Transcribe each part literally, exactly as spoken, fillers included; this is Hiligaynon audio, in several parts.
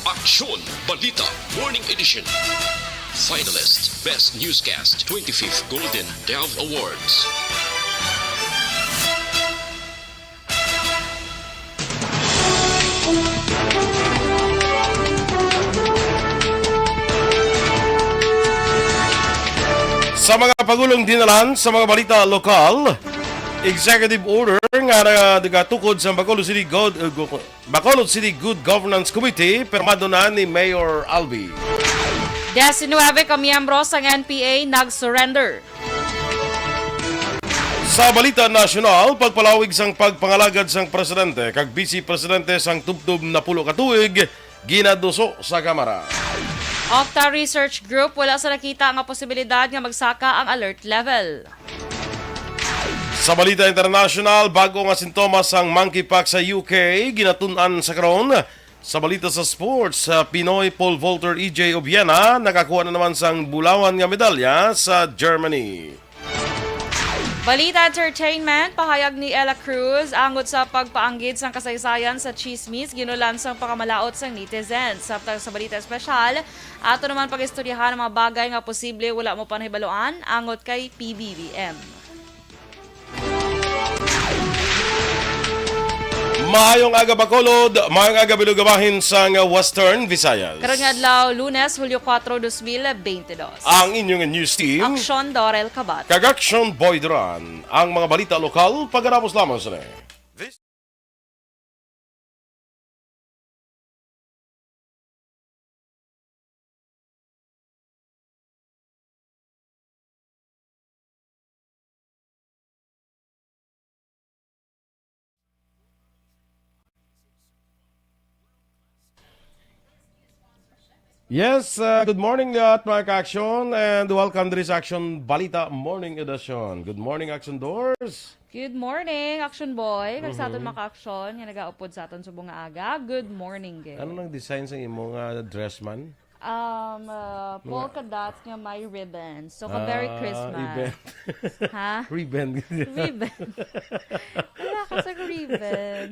Aksyon Balita Morning Edition. Finalist, Best Newscast, twenty-fifth Golden Dove Awards. Sa mga pagulong dinalan sa mga balita lokal, executive order nga na-, nagatukod sa Bacolod City God, uh, Go-, Bacolod City Good Governance Committee, pirmado na ni Mayor Albi. Diecinuebe ka miyembro sang N P A nag-surrender. Sa balita nasyonal, pagpalawig sang pagpangalagad sang presidente kag vice presidente sang tubtob napulo ka tuig, ginaduso sa Kamara. Octa Research Group wala sa nakita nga posibilidad nga magsaka ang alert level. Sa balita internasyonal, bag-o nga sintomas sang monkeypox sa U K ginatun-an sa karon. Sa balita sa sports, sa Pinoy pole vaulter E J Obiena nakakuha na naman sang bulawan nga medalya sa Germany. Balita entertainment, pahayag ni Ella Cruz angot sa pagpaanggid sang kasaysayan sa chismis, ginulan sang pakamalaot sang netizens. Samtang sa balita espesyal, ato naman pag-istoryahan ang mga bagay nga posible wala mo pa nahibaluan angot kay P B B M. Maayong aga, Bacolod. Maayong aga, Bilog Bahin sang Western Visayas. Karon nga adlaw, Lunes, Hulyo kuwatro, dos mil bente dos. Ang inyong news team, Aksyon Dorel Kabat. Kag Aksyon Boy Duran. Ang mga balita lokal, pagkatapos lamang sini. Yes, uh, good morning lahat, mga ka-aksyon, and welcome diri sa Aksyon Balita Morning Edition. Good morning, Aksyon Doors. Good morning, Aksyon Boy. Kag sa aton Mhm. mga ka-aksyon nga nagaupod sa aton subong nga aga, good morning, gid. Ano nang design sa imo nga dress man? Um, uh, Mga polka dots nga may ribbons. So, ka very Ah, Christmas. event. Ha? Ribbon. Ribbon. Wala ka sa ribbon.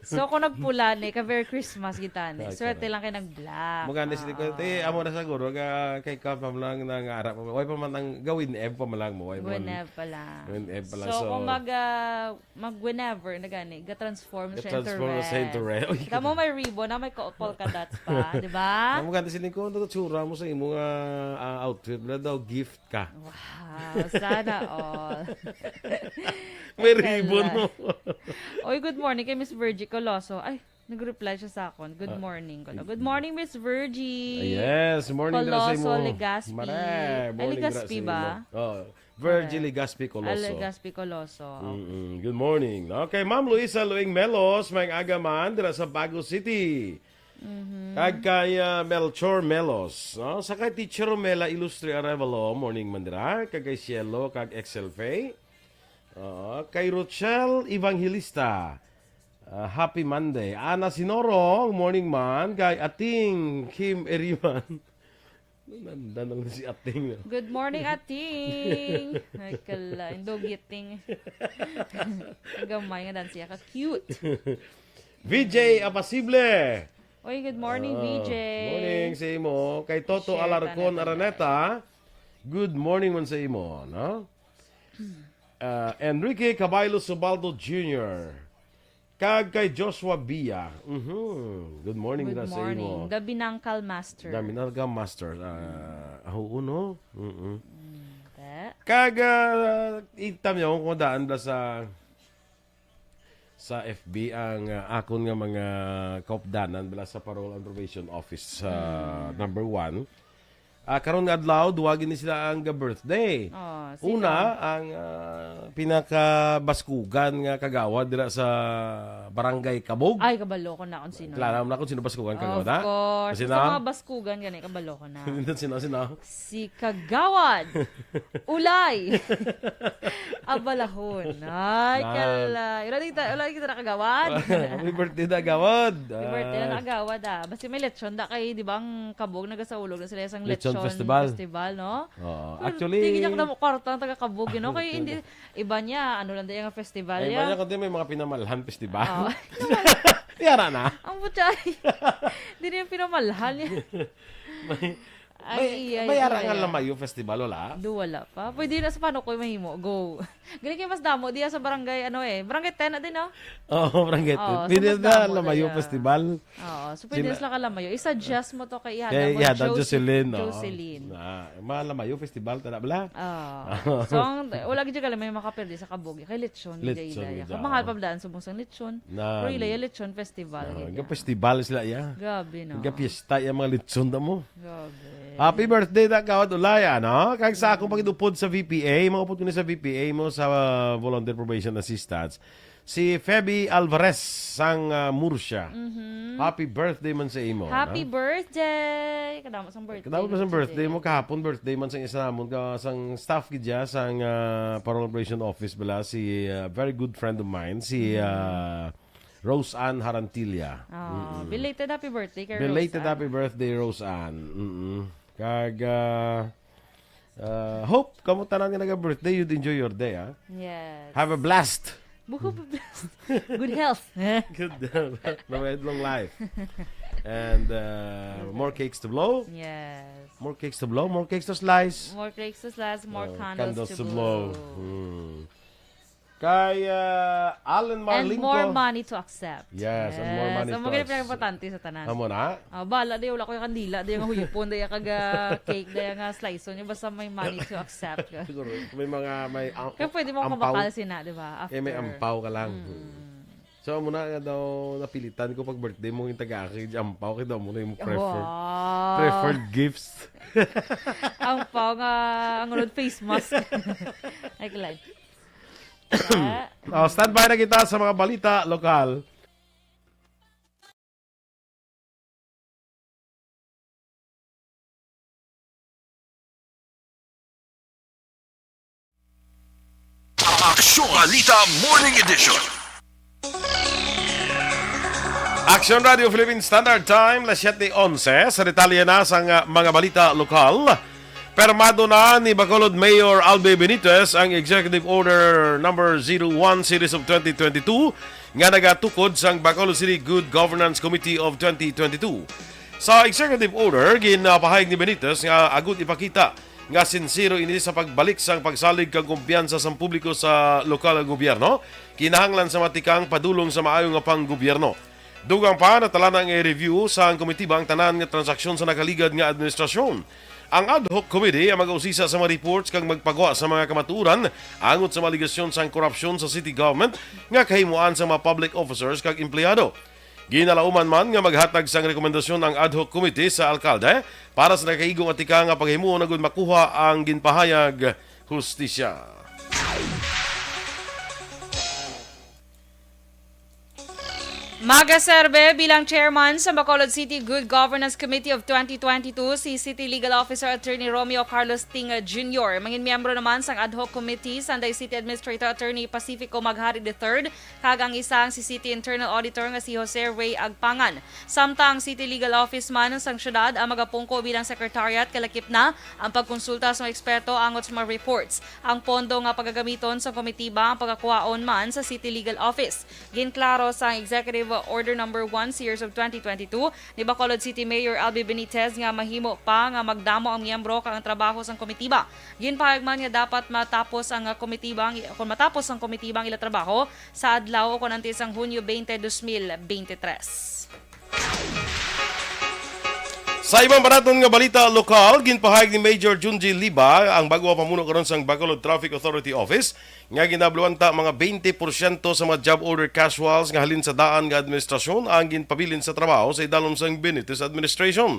So, kung nagpula ni, ka very Christmas gid tani. Ay, Swerte correct. lang kay nag-black. Maganda sila ko. Oo. Eh, amo na siguro, ga-, kay ka pa lang nang ara pa. Way pa man ang gawin, Ev pa man lang mo. Way pa man. Gwen Ev pa lang. Gwen Ev pa lang. So, So, kung mag, ah, mag whenever na gani, ga-transform siya into Ga-transform na siya into red. red. Uy, Kita mo, may ribbon na, may ko-, polka dots pa, di ba? Amo gani sila ko, ano to, tsura mo sa imo nga, ah, outfit, wala daw gift ka. Wow, sana all. May Ay, ribbon kala. mo. Oy, good morning kay Miss Virgie Coloso. Ay, nag-reply siya sa akon. Good Ah. morning, Colo. Good morning, Miss Virgie. Yes, morning dira sa Coloso imo. Legaspi. Mare, Ay, morning dira Legaspi sa ba? imo. Oh, Virgie Correct. Legaspi Coloso. Ah, Legaspi Coloso. Okay. Mm-mm. Good morning. Okay, Ma'am Luisa Luing Melos, may aga man dira sa Bago City. Mhm. Kag kay, ah, Melchor Melos, no? Sa kay Teacher Romela Ilustre Arevalo, morning man dira. Kag kay Cielo, kag Excel Faye. Oo, kay Rochelle Evangelista, ah, happy Monday. Ana Sinoro, morning man. Kay Ating Kim Eriman. Nanda na lang si Ating, no? Good morning, Ating. Ay, kala, indugiting. Gamay nga dan siya ka cute. V J Apasible. Oy, good morning, Ah, V J. morning sa imo. Kay Toto Share Alarcon ka na, Araneta. Good morning man sa imo, no? Ah, Enrique Caballo Subaldo Junior Kag kay Joshua Bia. Mhm. Good morning Good na sa morning. imo. The Binangkal Master. The Binangkal Master. Ah, ah, oo, no? Mm-mm. Mm, te. Kag, ah, itam niya kung daan ba sa, sa F B ang, ah, akon nga mga kaupdanan bala sa Parole and Probation Office sa Mm. number one. Ah, karon nga adlaw, duwa gid ni sila ang birthday. Oh, sino? Una, ang, ah, pinakabaskugan nga kagawad dira sa Barangay Kabog. Ay, kabalo ko na kung sino. Kilala mo na kung sino baskugan kagawad, ha? Of course. Kasi Sa na? mga baskugan gani, kabalo ko na. Sino, sino, sino? Si Kagawad Ulay Abalahon. Ay, Na- kalay. Wala kita, wala kita na kagawad. Happy birthday na, Gawad. Happy birthday na, Ah. na Gawad, ah. Basta may lechon da kay, di ba, ang Kabog nagasaulog na sila sa Lechon lechon Festival. festival, no? Oo. Pero Actually, tingin niya kadamo kwarta ang taga Kabog, you know? Kaya hindi, iba niya, ano lang din yung festival ay, iba niya. niya, kundi may mga pinamalhan festival. Oo. Yara na. Ang putya. Di na yung pinamalhan niya. May, Ay, may, iya, may ara iya, nga iya. Lamayo Festival, wala? Do, wala pa. Pwede na sa Panukoy mahimo. Go. Gali kay mas damo diya sa barangay, ano eh. Barangay ten na din, no? Oo, barangay ten. Oo, so Pwede mas na damo Lamayo diya. Festival. Oo, so pwede Sina- na sila ka Lamayo. I-suggest mo to kay Ihada Kay mo, Ihada Josie- Jocelyn, oo. Jocelyn. Na, mga Lamayo Festival, tana bala? Oo. So, ang, wala gid ka may makaperde sa Kabugi. Kay Lechon, Lechon, Jayla. Jayla, Kamahal oo. Pa ba daan subong sang Lechon? Na- Pero ila ya Lechon Festival, Ah, gid ya. Festival sila, ya. Grabe, no? Nagapiyesta ya mga lechon ta mo. Grabe. Happy birthday, da, Kawad Ulaya, no? Kag sa akong pagidupod sa V P A, maupod ko ni sa V P A mo sa, uh, Volunteer Probation Assistance. Si Feby Alvarez sang, uh, Murcia. Mhm. Happy birthday man sa imo, Happy no? Birthday! Kadamo sang birthday. Kadamo pa sang birthday mo. Kahapon, birthday man sang isa namon, ka, sang staff gid ya, sang, uh, Parole Operation Office bala, si, uh, very good friend of mine, si, Mhm. uh, Rose Ann Harantilla. Oh, Mm-mm. Belated happy birthday kay Belated Rose Ann. Happy birthday, Rose Ann. Mm-mm. Kag, ah, ah, hope kamo tanan nga naga-birthday, you'd enjoy your day, ah. Yes. Have a blast. Buho pa blast. Good health. Good health. May long life. And, uh, more cakes to blow. Yes. More cakes to blow, more cakes to slice. More cakes to slice, more Oh, candles candles to to blow. Blow. Hmm. Kay, ah, Alan And Marlingco. More money to accept. Yes, and more Yes, money ang to mga accept. Pinakaimportante sa tanan. Amo na? Ah, bala, di, wala ko yung kandila, di yung huyupon, di yung kaga cake, di yung, ah, slice, niya, basta may money to accept. Siguro, may mga, may am-, Kaya pwede mo ampaw. Kabakal sina, di ba? Eh, may After. Ampaw ka lang. Mm. So, amo na nga daw, napilitan ko pag birthday mo yung taga-aki, ampaw, kaya daw mo na yung preferred, Wow. Preferred gifts. Ampaw nga, ang unod face mask. Ay, kalay. Ah. Oh, standby na kita sa mga balita lokal. Aksyon Balita Morning Edition. Aksyon Radio Philippine Standard Time, las siete onse. Sa detalye na sang, ah, mga balita lokal, permado na ni Bacolod Mayor Albi Benitez ang Executive Order Number Zero One Series of twenty twenty-two nga nagatukod sang Bacolod City Good Governance Committee of twenty twenty-two. Sa executive order, ginapahayag ni Benitez nga agud ipakita nga sinsero ini sa pagbalik sang pagsalig kag kumpiyansa sang publiko sa lokal nga gobyerno, kinahanglan sa matikang padulong sa maayo nga panggobyerno. Dugang pa, natala na nga i-review sang komitiba ang tanan nga transaksyon sa nakaligad nga administrasyon. Ang ad hoc committee ang mag-usisa sa mga reports kag magpagwa sa mga kamatuoran angot sa mga aligasyon sang korupsyon sa city government nga kahimuan sa mga public officers kag empleyado. Ginalauman man nga maghatag sang rekomendasyon ang ad hoc committee sa alkalde para sa nakaigo nga tikang nga paghimuon agud makuha ang ginpahayag hustisya. Magaserbe bilang chairman sa Bacolod City Good Governance Committee of twenty twenty-two si City Legal Officer Attorney Romeo Carlos Tinga Junior. Mangin miyembro naman sang ad hoc committee, Sanday City Administrator Attorney Pacifico Maghari the third, kag ang isa ang si City Internal Auditor nga si Jose Ray Agpangan. Samtang ang City Legal Office man sang syudad ang magapungko bilang secretariat, kalakip na ang pagkonsulta sa mga eksperto angot sa mga reports. Ang pondo nga pagagamiton sa komitiba ang pagakuhaon man sa City Legal Office. Ginklaro sa Executive Order Number One Series of twenty twenty-two ni Bacolod City Mayor Albi Benitez nga mahimo pa nga magdamo ang miyembro kag ang trabaho sang komitiba. Ginpahayag man nga dapat matapos ang, ah, komitiba ang, kung matapos ang komitiba ang ila trabaho sa adlaw o kon antes ang Hunyo twenty, twenty twenty-three. Sa ibang panaton nga balita lokal, ginpahayag ni Major Junji Liba, ang bag-o nga pamuno karon sang Bacolod Traffic Authority Office, nga ginabluwanta mga twenty porsyento sa mga job order casuals nga halin sa daan nga administrasyon ang ginpabilin sa trabaho sa idalom sang Benitez administration.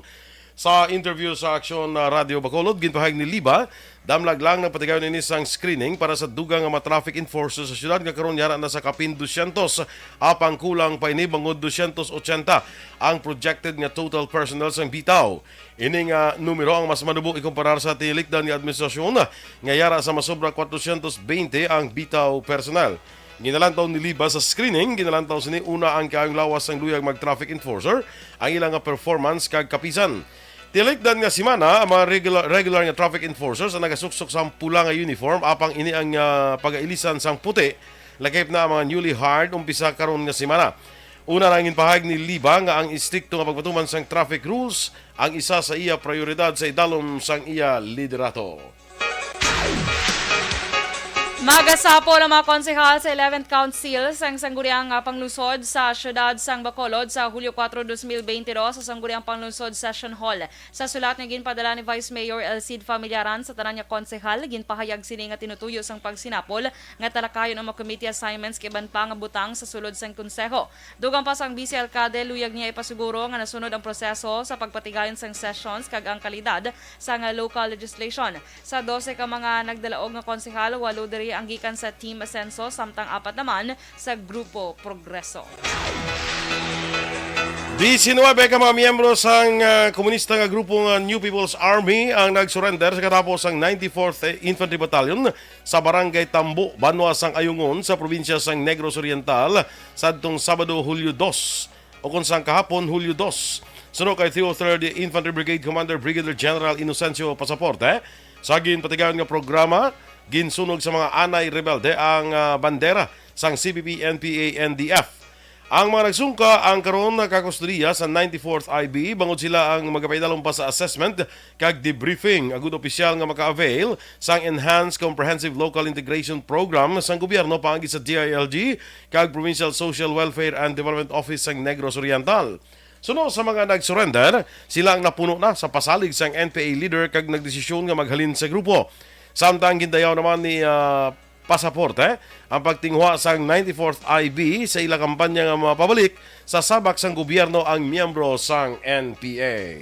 Sa interview sa Aksyon, ah, Radio Bacolod, ginpahayag ni Liba, damlag lang nagpatigayon ini sang screening para sa dugang nga mga traffic enforcers sa syudad nga karon yara na sa kapin dosyentos, apang kulang pa ini bangod dosyentos ochenta ang projected nga total personnel sang bitaw. Ini nga numero ang mas manubo ikumparar sa tinikdan nga administrasyon nga yara sa masobra kwatrosyentos bente ang bitaw personnel. Ginalantaw ni Liba sa screening, ginalantaw sini una ang kaayong lawas sang luyag mag-traffic enforcer, ang ila nga performance kag kapisan. Tinikdan nga semana, ang mga regular, regular nga traffic enforcers ang nagasuksok sa pula nga uniform, apang ini ang, ah, pagailisan sang puti, lakip na ang mga newly hired umpisa karon nga semana. Una, ang ginpahayag ni Liba nga ang istrikto nga pagpatuman sang traffic rules ang isa sa iya prioridad sa idalom sang iya liderato. Magasapol ang mga konsehal sa eleventh Council sang Sangguniang, ah, Panglungsod sa Siyudad sang Bacolod sa Hulyo kuwatro, dos mil bente dos, sa Sangguniang Panglungsod Session Hall. Sa sulat nga ginpadala ni Vice Mayor Elcid Familiaran sa tanan nga konsehal, ginpahayag sini nga tinutuyo sang pagsinapol nga talakayon ang mga committee assignments kag iban pa nga butang sa sulod sang konseho. Dugang pa sang Vice Alcalde, luyag niya ipasiguro nga nasunod ang proseso sa pagpatigayon sang sessions kag ang kalidad sang local legislation. Sa dose ka mga nagdalaog nga konsehal, walo diri ang gikan sa Team Asenso, samtang apat naman sa Grupo Progreso. Diecinuebe ka mga miyembro sang, ah, komunista nga grupo nga New People's Army ang nag-surrender sa katapos sang ninety-fourth Infantry Battalion sa Barangay Tambo, banwa sang Ayungon, sa probinsya sang Negros Oriental, sadtong Sabado, Hulyo dos, o kon sang kahapon, Hulyo dos. Suno kay Three oh third Infantry Brigade Commander Brigadier General Inocencio Pasaporte, sa ginpatigayon nga programa, ginsunog sa mga anay rebelde ang, ah, bandera sang C P P, N P A, N D F. Ang mga nagsungka ang karon nakakustodiya sa ninety-fourth I B, bangod sila ang magapaidalom pa sa assessment kag debriefing, agud opisyal nga maka-avail sang Enhanced Comprehensive Local Integration Program sang gobyerno paagi sa D I L G kag Provincial Social Welfare and Development Office sang Negros Oriental. Suno sa mga nag-surrender, sila ang napuno na sa pasalig sang N P A leader kag nagdesisyon nga maghalin sa grupo. Samtang gindayaw naman ni, ah, Pasaporte ang pagtinguha sang ninety-fourth I B sa ila kampanya nga mapabalik sa sabak sang gobyerno ang miyembro sang N P A.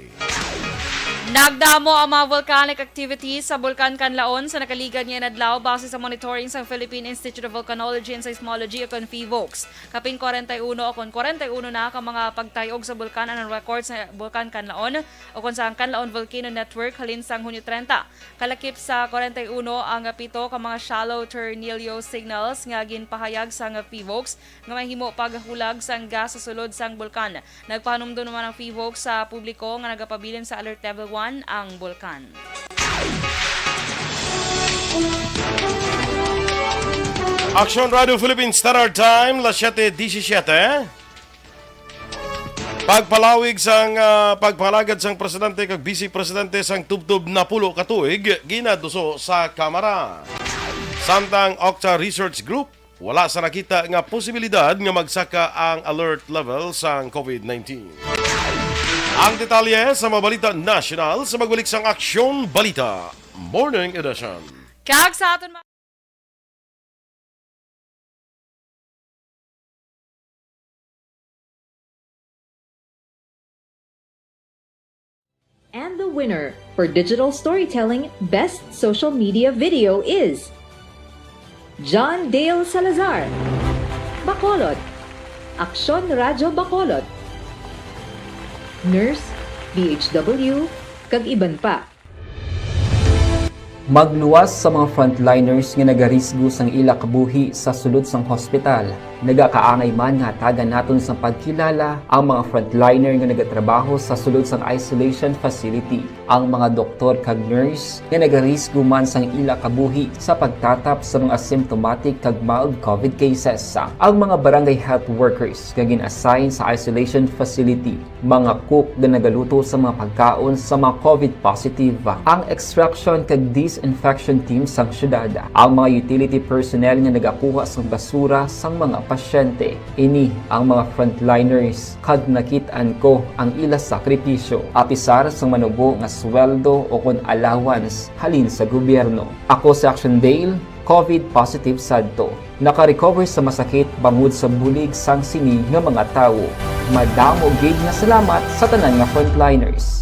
Nagdamo ang mga volcanic activities sa Bulkan Kanlaon sa nakaligad nga inadlaw, base sa monitoring sang Philippine Institute of Volcanology and Seismology o kon PHIVOLCS. Kapin kwarenta y uno o kon kwarenta y uno na ka mga pagtayog sa bulkan ang record sa Bulkan Kanlaon o kon sa Kanlaon Volcano Network halin sang Hunyo treinta. Kalakip sa kwarenta y uno ang pito ka mga shallow tornillo signals nga ginpahayag sang PHIVOLCS nga mahimo paghulag sang gas sa sulod sang bulkan. Nagpahanumdom naman ang PHIVOLCS sa publiko nga nagapabilin sa Alert Level one ang bulkan. Aksyon Radio Philippines Standard Time, las siete diecisiete. Pagpalawig sang, ah, pagpangalagad sang presidente kag vice presidente sang tubtob napulo ka tuig ginaduso sa Kamara. Samtang Octa Research Group, wala sa nakita nga posibilidad nga magsaka ang alert level sang COVID nineteen. Ang detalye sa mga balita nasyonal sa magbalik sang Aksyon Balita Morning Edition. Kag sa aton And the winner for digital storytelling best social media video is John Dale Salazar, Bacolod, Aksyon Radyo Bacolod, Nurse, B H W, kag iban pa. Magluwas sa mga frontliners nga nagarisgo sang ila kabuhi sa sulod sang hospital. Nagakaangay man nga hatagan naton sang pagkilala ang mga frontliner nga nagatrabaho sa sulod sang isolation facility, ang mga doktor kag nurse nga nagarisgo man sang ila kabuhi sa pagtatap sa mga symptomatic kag mild COVID cases, ang mga barangay health workers nga gin-assign sa isolation facility, mga cook nga nagaluto sa mga pagkaon sa mga COVID positive, ang extraction kag disinfection team sang syudad, ang mga utility personnel nga nagakuha sang basura sang mga pasyente. Ini ang mga frontliners, kag nakit-an ko ang ila sakripisyo, apisar sang manubo nga sweldo o kon allowance halin sa gobyerno. Ako si Action Dale, COVID positive sadto. Naka-recover sa masakit bangod sa bulig sang sini nga mga tawo. Madamo gid nga salamat sa tanan nga frontliners.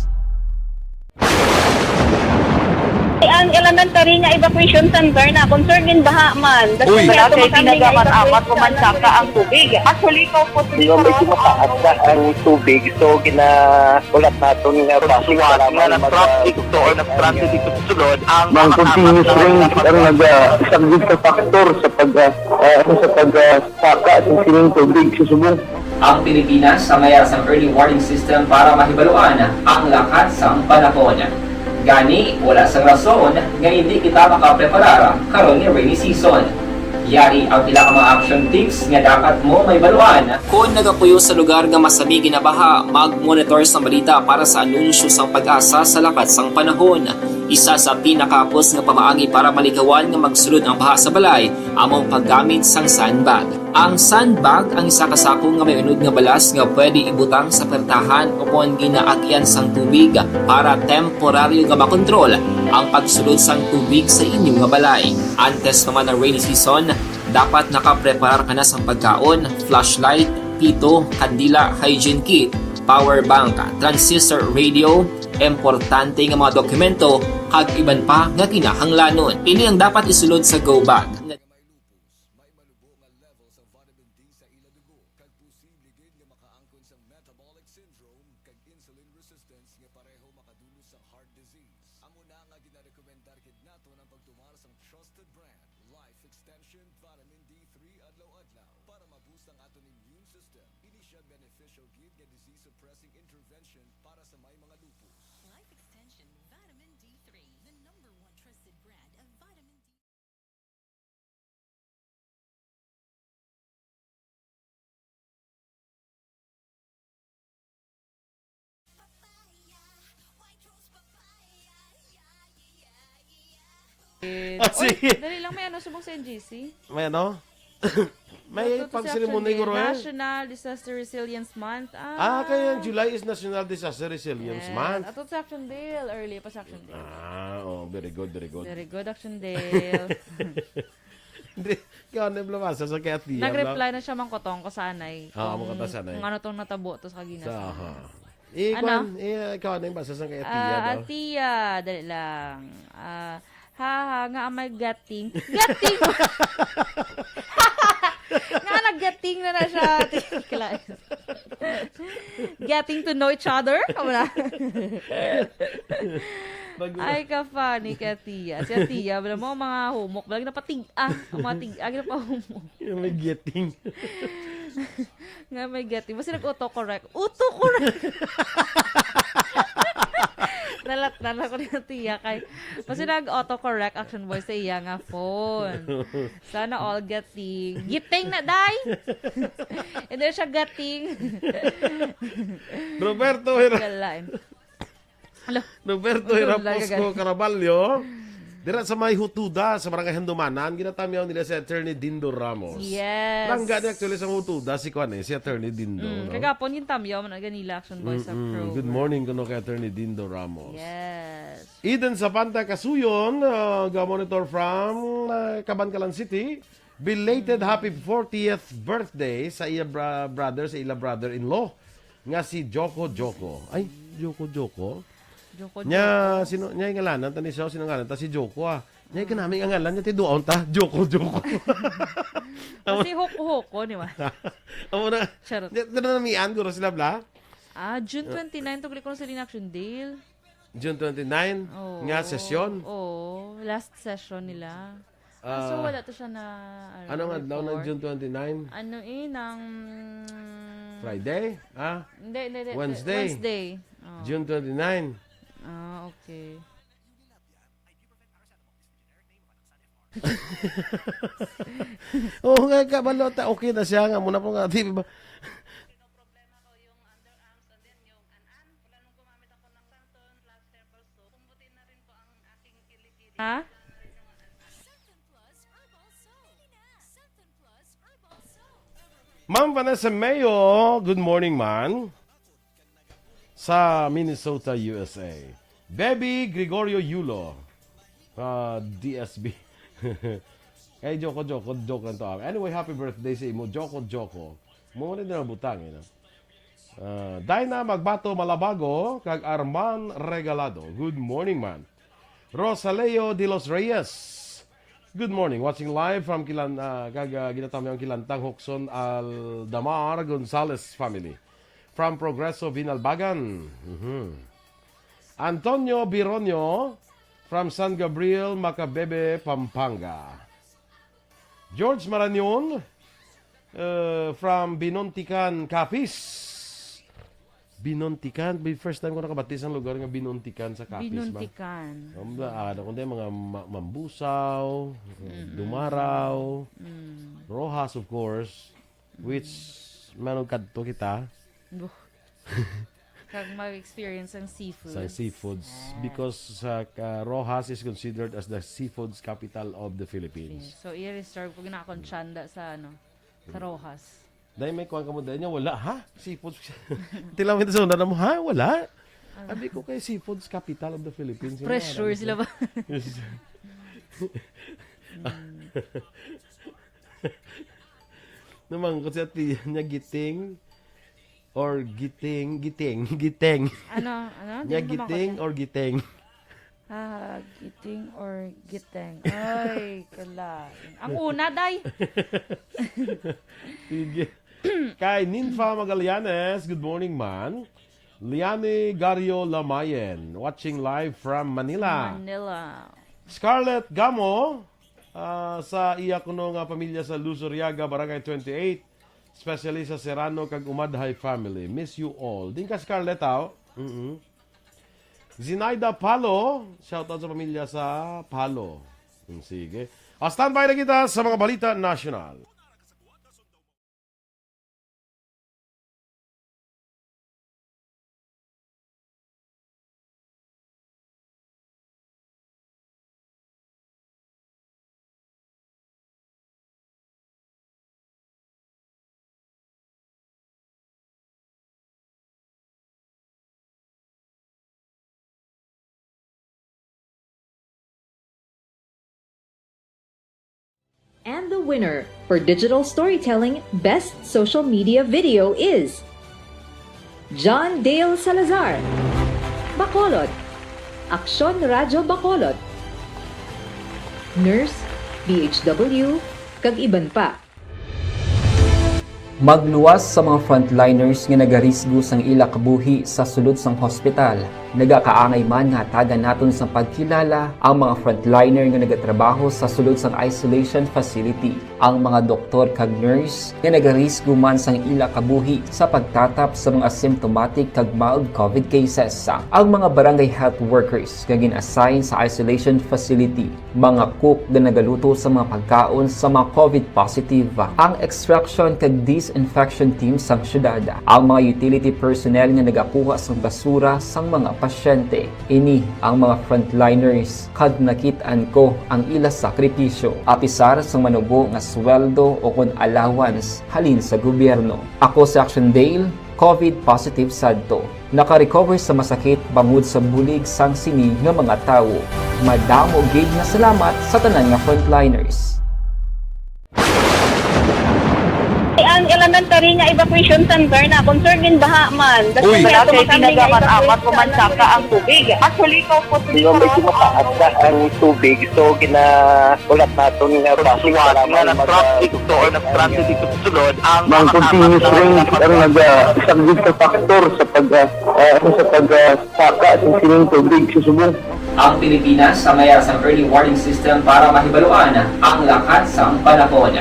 Ang elementary nga evacuation center na concern in baha man. Uy. Wala kay pinagaman amat ko man saka ang tubig. Actually, ikaw po, medyo mataas na ang tubig. So, gina- Ulat naton nga base sa nga nag-traffic to or nag-transit dito sa sulod ang mga continuous rain ang nagasaglit sa factor sa pag, ah, ah, ano, sa pag, ah, saka sa sining tubig sa subong. Ang Pilipinas sa mayara sang early warning system para mahibaluan ang lakat sang panahon. Gani, wala sang rason nga hindi kita makapreparar karon nga rainy season. Yari ang pila ka mga action tips nga dapat mo may baluan. Kon nagapuyo sa lugar nga masami ginabaha, mag-monitor sang balita para sa anunsyo sang PAGASA sa lakat sang panahon. Isa sa pinakahapos nga pamaagi para malikawan nga magsulod ang baha sa balay amo ang paggamit sang sandbag. Ang sandbag ang isa ka sako nga may unod nga balas nga pwede ibutang sa pertahan o kon ginaagyan sang tubig para temporaryo nga makontrol ang pagsulod sang tubig sa inyo nga balay. Antes pa man ang rainy season, dapat nakapreparar ka na sang pagkaon, flashlight, pito, kandila, hygiene kit, power bank, transistor radio, importante nga mga dokumento, kag iban pa nga kinahanglanon. Ini ang dapat isulod sa go bag. May malubo nga level sa vitamin D sa ila dugo, kag posible gid nga makaangkon sang metabolic syndrome kag insulin resistance nga pareho makadulot sang heart disease. Amo na nga ginarekomendar gid naton ang pagtumar sang trusted brand, Life Extension Vitamin D three adlaw-adlaw para ma-boost ang aton immune system. Ini sia beneficial gid nga disease-suppressing intervention para sa may mga lupus. Life Extension Vitamin D three, the number one trusted brand of vitamin D. Ah, sige. Dali lang, may ano, subong sa N G C. May ano? May pag-ceremony, guro, eh. National Disaster Resilience Month. Ah, kaya July is National Disaster Resilience Month. Ato sa Action Dale. Early pa sa Action Dale. Ah, oh, very good, very good. Very good, Action Dale. Hindi, kaya ano yung lumasa sa kay Atiya? Nag-reply na siya, Mang Kotong, ko sanay. Ah, Mang Kotong, sanay. Kung ano tong natabo to sa kagina. Sa, aha. Eh, Ano? Kwan, eh, ikaw, ano yung basa sa kay Atiya, Ah, no? Atiya, dali lang. Ah, ha, ha, nga may gating. Gating! Nga naggating na na siya. Getting to know each other? Kamu na? Bago- Ay, ka-funny ka, Tia. Si Tia, wala mo ang mga humok. Wala napatig-a. Ang mga tig-a, ginapahumok. Yung may getting. Nga may getting. Basta nag-autocorrect. Autocorrect! Nalat na ako ni Tia kay. Basta nag-autocorrect, Action Boy, sa iya nga phone. Sana all getting. Getting na, day! Hindi siya getting. Roberto Hira. Galain. Hala. Roberto Ang Hira tulad, Posco Caraballo. Dira sa may Hutuda, sa Barangay Handumanan, ginatamyaw nila si Attorney Dindo Ramos. Yes. Langga ni actually sa Hutuda, si Kwan eh, si Attorney Dindo. Mm, No? Kagapon, gintamyaw man ang ganila, Action Boys sa Mm, program. Good morning, kuno kay Attorney Dindo Ramos. Yes. Eden Sapanta Kasuyon, uh, ga-monitor from uh, Kabankalan City. Belated happy fortieth birthday sa iya bra- brother, sa ila brother-in-law nga si Joko Joko. Ay, Joko Joko. Joko, Nya, Joko. Sino, nya yung ngalanan ta ni siya, sino ngalan ta si Joko ah. Nya yung kanami ang ngalan niya, tiduaon ta, Joko Joko. Kasi Hoko-Hoko, di ba? Amo na. Charot. Nya, nya, namian, guro sila, bla? Ah, June twenty-nine, tugli ko sa Linaction Dale. June twenty-nine, Oo. nga sesyon. Oo, last session nila. Ah, so Ah. Wala to siya na... Anong adlaw ng before. June twenty-nine? Ano eh, ng... Friday? Ah? Hindi, hindi, hindi. Wednesday. Wednesday. Oh. June twenty-nine. Ah, okay. Oo nga, kabalo ta. Okay na siya nga. Muna po nga, di ba? Ha? Ma'am Vanessa Mayo, good morning, man. Sa Minnesota, U S A. Baby Gregorio Yulo, ah, D S B. Kay Joko, Joko, joke lang to, ah. Anyway, happy birthday sa imo, Joko, Joko. Mo na din ang butang, eh, no? Ah, Dinah Magbato Malabago, kag Arman Regalado. Good morning, man. Rosaleo de los Reyes. Good morning. Watching live from Kilan, ah, kag, ah, ginatamyang Kilantang Hokson Aldamar Gonzalez family. From Progreso, Vinalbagan. Mhm. Antonio Bironio from San Gabriel, Macabebe, Pampanga. George Marañon, uh, from Binontican, Capiz. Binuntikan. May first time ko nakabati sa lugar nga Binuntikan sa Capiz ba. Binuntikan. Ang bla-, ano, kundi mga ma-, Mambusaw, Mm-mm. Dumaraw, Mm. Roxas, of course, which Mm. manugkadto kita. Buh. Kag mag-experience ang seafoods. Sa seafoods. Yes. Because sa, ah, Roxas is considered as the seafoods capital of the Philippines. Yes. So, i-reserve ko gina akong tsanda sa, ano, sa Roxas. Dahil may kuwan ka mo, dahil niya wala, ha? Seafoods. Tilaw ito sa una na mo, ha? Wala? Ano? Sabi ko kay seafoods capital of the Philippines. Yung Pressure aral ko. Sila ba? Yes. Mm. Namangkot si ate niya, giting or giting, giting, giting. Ano? Ano? Niya, di ko giting makita. Or giting? Ah, giting or giteng? Ay, kalain. Ang una, day. Sige. Kay Ninfa Magallanes, good morning, man. Liani Gario Lamayen, watching live from Manila. Manila. Scarlett Gamo, ah, sa iya kuno nga pamilya sa Luzuriaga, Barangay twenty-eight, especially sa Serrano kag Umadhay family. Miss you all. Din ka, Scarlett, aw? Mm-mm. Zinaida Palo, shout out sa pamilya sa Palo. Mm, sige. Ah, standby na kita sa mga balita nasyonal. And the winner for digital storytelling best social media video is John Dale Salazar, Bacolod, Aksyon Radyo Bacolod, Nurse, B H W, kag iban pa. Magluwas sa mga frontliners nga nagarisgo sang ila kabuhi sa sulod sang hospital. Nagakaangay man nga hatagan naton sang pagkilala ang mga frontliner nga nagatrabaho sa sulod sang isolation facility, ang mga doktor kag nurse nga nagarisgo man sang ila kabuhi sa pagtatap sa mga asymptomatic kag mild covid cases, ang mga barangay health workers nga gin-assign sa isolation facility, mga cook nga nagaluto sa mga pagkaon sa mga covid positive, ang extraction kag disinfection team sang syudad, ang mga utility personnel nga nagakuha sang basura sang mga pasyente. Ini ang mga frontliners, kag nakit-an ko ang ila sakripisyo, apisar sang manubo nga sweldo o kon allowance halin sa gobyerno. Ako si Action Dale, covid positive sadto. Naka-recover sa masakit bangod sa bulig sang sini nga mga tawo. Madamo gid nga salamat sa tanan nga frontliners. Ang elementary nga evacuation center na concerned din baha man. Uy. Wala kay tinaga man amat ko man saka ang tubig. Actually, ko po. Di ba may kinakaat na ang tubig? So, gina-, ulat naton nga Pagsuwat nga nag-transit to or nag-transit dito sa sulod, ang mga continuous rain ang naga-, isa gid ka factor sa pag, ah, ah, sa pag, ah, saka sa sining tubig sa subong. Ang Pilipinas ang mayar sang early warning system para mahibaluan ang lakat sang panahon.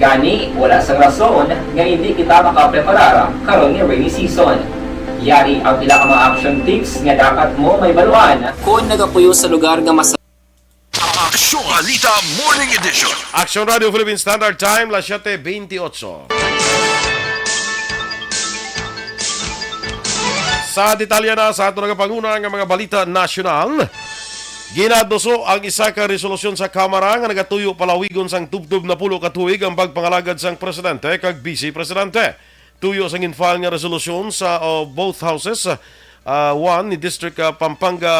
Gani, wala sang rason nga hindi kita makapreparar karon nga rainy season. Yari ang pila ka mga action tips nga dapat mo mahibaluan kon nagapuyo sa lugar nga mas Aksyon Balita Morning Edition. Aksyon Radio Philippine Standard Time, las siete veintiocho. Sa detalye na sa ato nagapanguna nga mga balita nasyonal, ginaduso ang isa ka resolusyon sa Kamara nga nagatuyo palawigon sang tubtob napulo ka tuig ang pagpangalagad sang presidente kag vice presidente. Tuyo sang ginfile nga resolusyon sa, uh, both houses, uh, one ni District, uh, Pampanga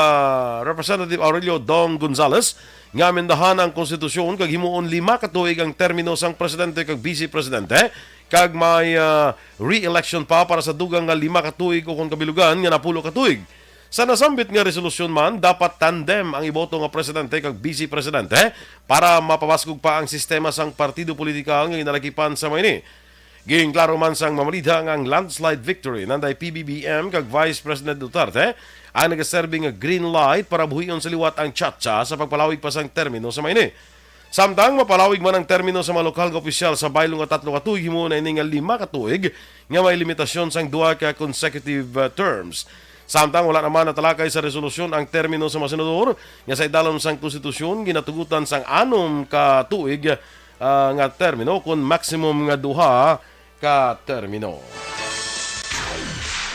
Representative Aurelio Dong Gonzales nga amendahan ang konstitusyon kag himuon lima ka tuig ang termino sang presidente kag vice presidente, kag may, uh, re-election pa para sa dugang nga lima ka tuig ukon kabilugan nga napulo ka tuig. Sa nasambit nga resolusyon man, dapat tandem ang iboto nga presidente kag vice presidente para mapabaskog pa ang sistema sang partido politikal nga ginalakipan sa mga ini. Ginklaro man sang mamalidha nga ang landslide victory nanday P B B M kag Vice President Duterte ang nagaserbi nga green light para buhion sa liwat ang CHATSA sa pagpalawig pa sang termino sa mga ini. Samtang mapalawig man ang termino sa mga lokal nga opisyal sa baylo nga tatlo ka tuig, himuon na ini nga lima ka tuig nga may limitasyon sang duha ka consecutive, uh, terms. Samtang wala naman natalakay sa resolusyon ang termino sa mga senador nga sa idalom sang konstitusyon ginatugutan sang anom ka tuig, uh, nga termino kon maximum nga duha ka termino.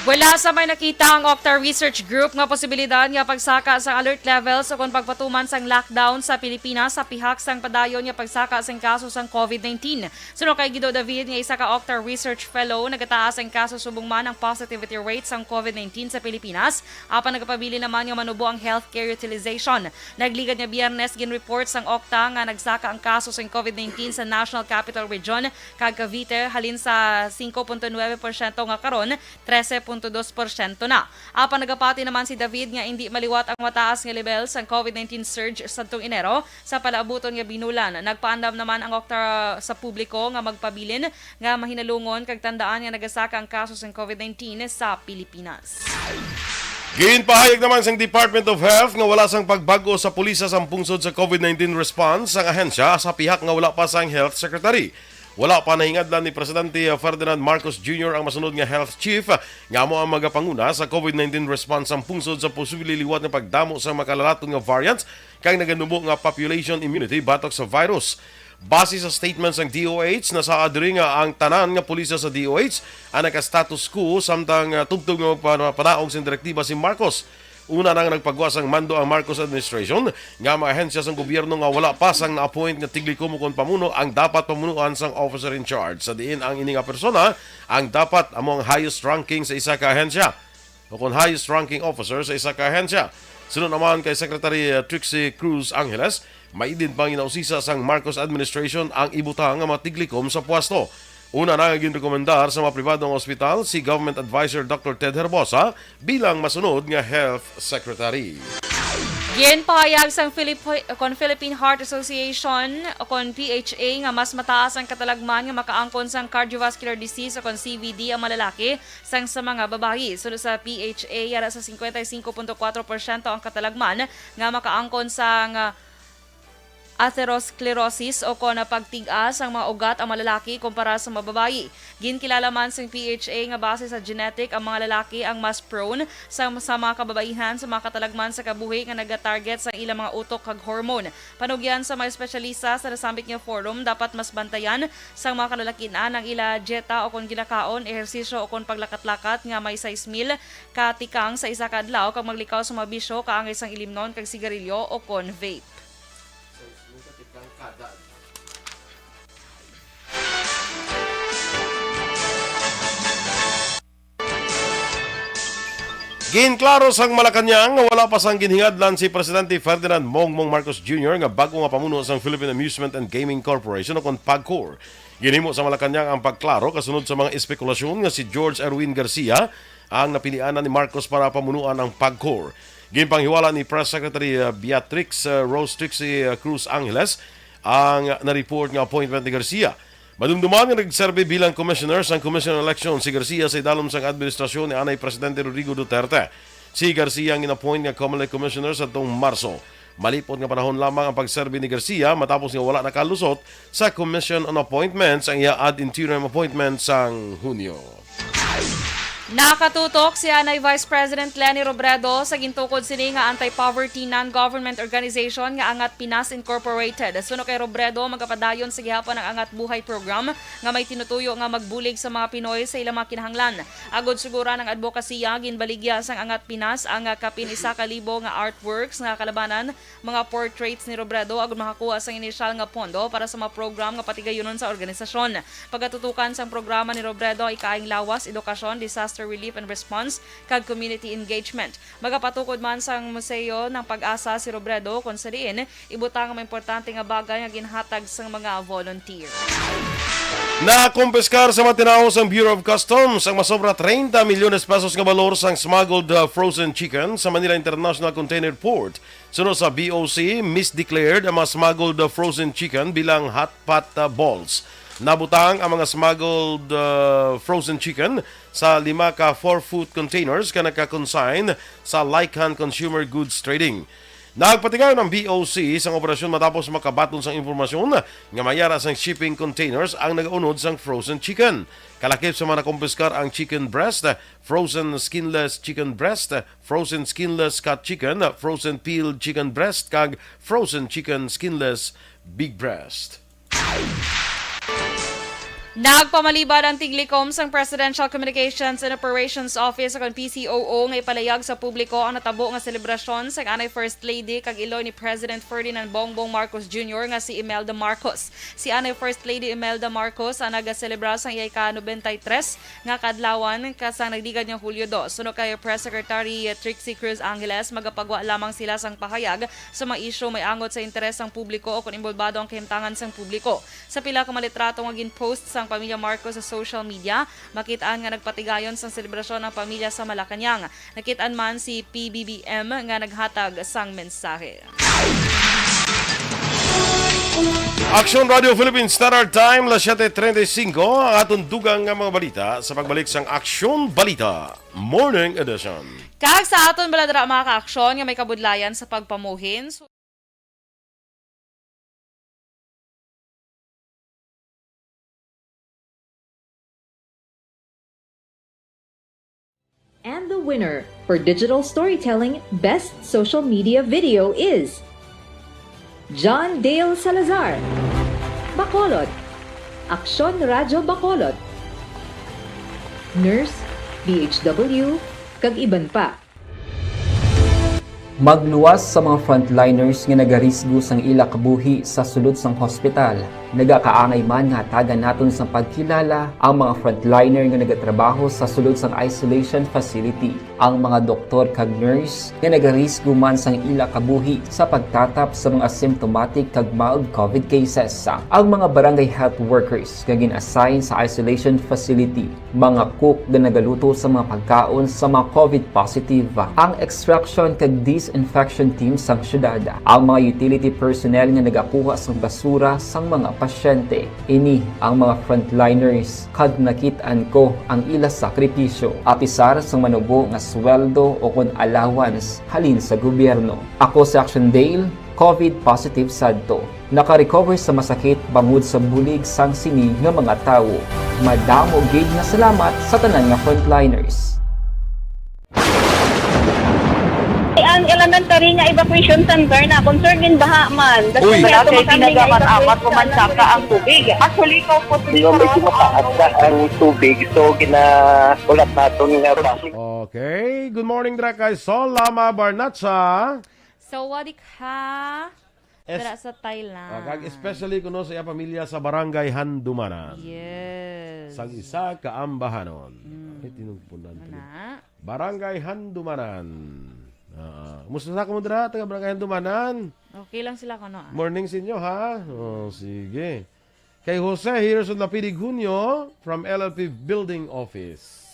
Wala sa may nakita ang Okta Research Group nga posibilidad nga pagsaka sa alert levels o kon pagpatuman sang lockdown sa Pilipinas sa pihak sang padayon nga pagsaka sang kaso sang COVID nineteen. Suno kay Guido David nga isa ka Okta Research Fellow, nagataas ang kaso subong man ang positivity rate sang COVID nineteen sa Pilipinas, apan nagapabilin naman nga manubo ang healthcare utilization. Nagligad nga Biyernes, ginreport sang Okta nga nagsaka ang kaso sang COVID nineteen sa National Capital Region kag Cavite halin sa singko punto nuebe porsyento nga karon trese punto dos porsyento na. Apan nagapati naman si David nga indi maliwat ang mataas nga level sang COVID nineteen surge sadtong Enero sa palaabuton nga binulan. Nagpaandam naman ang Okta sa publiko nga magpabilin nga mahinalungon kag tandaan nga nagasaka ang kaso sang COVID nineteen sa Pilipinas. Ginpahayag naman sang Department of Health nga wala sang pagbag-o sa pulisya sang pungsod sa COVID nineteen response sang ahensya sa pihak nga wala pa sang Health Secretary. Wala pa nahingadlan ni Presidente Ferdinand Marcos Junior ang masunod nga health chief nga amo ang magapanguna sa COVID nineteen response sang pungsod sa posible liwat nga pagdamo sa makalalaton nga variants kag naganubo nga population immunity batok sa virus. Base sa statement sang D O H, nasaad diri nga ang tanan nga pulisya sa D O H ang naka-status quo samtang, ah, tubtob nga magpanaog sing direktiba si Marcos. Una na nga nagpagwa sang mando ang Marcos administration nga mga ahensya sang gobyerno nga wala pa sang na-appoint nga tiglikom ukon pamuno ang dapat pamunuan sang officer in charge, sa diin ang ini nga persona ang dapat amo ang highest ranking sa isa ka ahensya ukon highest ranking officer sa isa ka ahensya. Suno naman kay Secretary, uh, Trixie Cruz Angeles, maidin pa ang ginausisa sang Marcos administration ang ibutang nga mga tiglikom sa pwesto. Una na nga ginrekomendar sa mga pribado nga ospital si Government Advisor Doctor Ted Herbosa bilang masunod nga Health Secretary. Ginpahayag sang Filip-, kon Philippine Heart Association, kon P H A, nga mas mataas ang katalagman nga makaangkon sang cardiovascular disease o kon C V D ang malalaki sang sa mga babayi. Suno sa P H A, yara sa singkwenta y singko punto kuwatro porsyento ang katalagman nga makaangkon sang, ah, atherosclerosis o kon pagtig-a sang mga ugat ang mga lalaki kumpara sa mga babayi. Ginkilala man sang P H A nga base sa genetic ang mga lalaki ang mas prone sa, sa mga kababaihan sa mga katalagman sa kabuhi nga nagatarget sa ilang mga utok kag hormone. Panugyan sa mga espesyalista sa nasambit nga forum, dapat mas bantayan sang mga kalalakin-an ang ila dieta o kon ginakaon, ehersisyo o kon paglakat-lakat nga may sais mil ka tikang sa isa ka adlaw kag maglikaw sa mga bisyo kaangay sang ilimnon kag sigarilyo o kon vape. Ginklaro sang Malacañang nga wala pa sang ginhingadlan si Presidente Ferdinand Mongmong Marcos Junior nga bag-o nga pamuno sang Philippine Amusement and Gaming Corporation o kon PAGCOR. Ginhimo sa Malacañang ang pagklaro kasunod sa mga espekulasyon nga si George Erwin Garcia ang napilianan ni Marcos para pamunuan ang PAGCOR. Ginpanghiwala ni Press Secretary, uh, Beatrix, uh, Rose Trixie, uh, Cruz Angeles ang na-report nga appointment ni Garcia. Madumduman nga nagserbi bilang commissioner sang Commission on Election si Garcia sa idalom sang administrasyon ni anay Presidente Rodrigo Duterte. Si Garcia ang gin-appoint nga COMELEC commissioner sadtong Marso. Malipot nga panahon lamang ang pagserbi ni Garcia matapos nga wala nakalusot sa Commission on Appointments ang iya ad interim appointment sang Hunyo. Nakatutok si anay Vice President Leni Robredo sa gintukod sini nga anti-poverty non-government organization nga Angat Pinas Incorporated. Suno kay Robredo, magapadayon sa gihapon ang Angat Buhay Program nga may tinutuyo nga magbulig sa mga Pinoy sa ilang mga kinahanglan. Agod suguran ang adbokasiya, ginbaligya sang Angat Pinas ang kapin isa ka libo nga artworks nga kalabanan mga portraits ni Robredo agud makakuha sang inisyal nga pondo para sa mga program nga patigayunon sa organisasyon. Pagatutukan sang programa ni Robredo, ikaayong lawas, edukasyon, disaster relief and response, kag community engagement. Magapatukod man sang Museo ng Pag-asa si Robredo, kung sa diin ibutang ang mga importante nga bagay nga ginhatag sang mga volunteer. Nakumpiskar sa mga tinawo sang Bureau of Customs ang masobra treinta milyones pesos nga balor sang smuggled, uh, frozen chicken sa Manila International Container Port. Suno sa B O C, misdeclared ang mga smuggled, uh, frozen chicken bilang hot pot, uh, balls. Nabutang ang mga smuggled, uh, frozen chicken sa lima ka four-foot containers nga nagka-consign sa Lycan Consumer Goods Trading. Nagpatigayon ang B O C sang operasyon matapos makabaton sang impormasyon nga may ara sang shipping containers ang nagaunod sang frozen chicken. Kalakip sa mga nakumpiskar ang chicken breast, frozen skinless chicken breast, frozen skinless cut chicken, frozen peeled chicken breast, kag frozen chicken skinless big breast. Nagpamalibad ang tiglikom sang Presidential Communications and Operations Office, o kon P C O O, nga ipalayag sa publiko ang natabo nga selebrasyon sang anay First Lady kag iloy ni President Ferdinand Bongbong Marcos Junior nga si Imelda Marcos. Si anay First Lady Imelda Marcos ang nagaselebra sang iyay ka nobenta y tres nga kaadlawan ka sang nagligad nga Hulyo dos. Suno kay Press Secretary Trixie Cruz Angeles, magapagwa lamang sila sang pahayag sa mga isyu may angot sa interes sang publiko o kon inbolbado ang kahimtangan sang publiko. Sa pila ka mga litrato nga gin-post sang pamilya Marcos sa social media, makit-an nga nagpatigayon sang selebrasyon ang pamilya sa Malacañang. Nakit-an man si P B B M nga naghatag sang mensahe. Aksyon Radio Philippines Standard Time, las siete treinta y cinco. Ang aton dugang nga mga balita sa pagbalik sang Aksyon Balita Morning Edition. Kag sa aton baladra, mga ka-aksyon, nga may kabudlayan sa pagpamuhin. And the winner for digital storytelling best social media video is John Dale Salazar, Bacolod, Aksyon Radyo Bacolod, Nurse, D H W, kag iban pa. Magluwas sa mga frontliners nga nagarisgo sang ila kabuhi sa sulod sang hospital. Nagakaangay man nga hatagan naton sang pagkilala ang mga frontliner nga nagatrabaho sa sulod sang isolation facility, ang mga doktor kag nurse nga nagarisgo man sang ila kabuhi sa pagtatap sa mga symptomatic kag mild covid cases, ang mga barangay health workers nga gin-assign sa isolation facility, mga cook nga nagaluto sa mga pagkaon sa mga covid positive, ang extraction kag disinfection team sang syudad, ang mga utility personnel nga nagakuha sang basura sang mga pasyente. Ini ang mga frontliners, kag nakit-an ko ang ila sakripisyo, apisar sang manubo nga sweldo o kon allowance halin sa gobyerno. Ako si Action Dale, covid positive sadto. Naka-recover sa masakit bangod sa bulig sang sini nga mga tawo. Madamo gid nga salamat sa tanan nga frontliners. Ang elementary nga evacuation center na concern gid baha man. Uy. Wala kay ginagamit-amat, umansaka ang tubig. Actually, ikaw po, medyo mataas na ang tubig, so ginahulat naton nga basi. Okay. Good morning, dira kay Sol Lama Barnacha. Sawadee ka. Es- Dira sa Thailand. Ah, kag especially kuno sa iya pamilya sa Barangay Handumanan. Yes. Sang isa ka ambahanon. Mm. Ay, tinugpunan ko. Ana? Barangay Handumanan. Ah, musta sa kamo dira, taga Barangay Handumanan? Okay lang sila kuno, ah. Morning sa inyo, ha? Oh, sige. Kay Jose Hirson Lapinig Junio from L L P Building Office.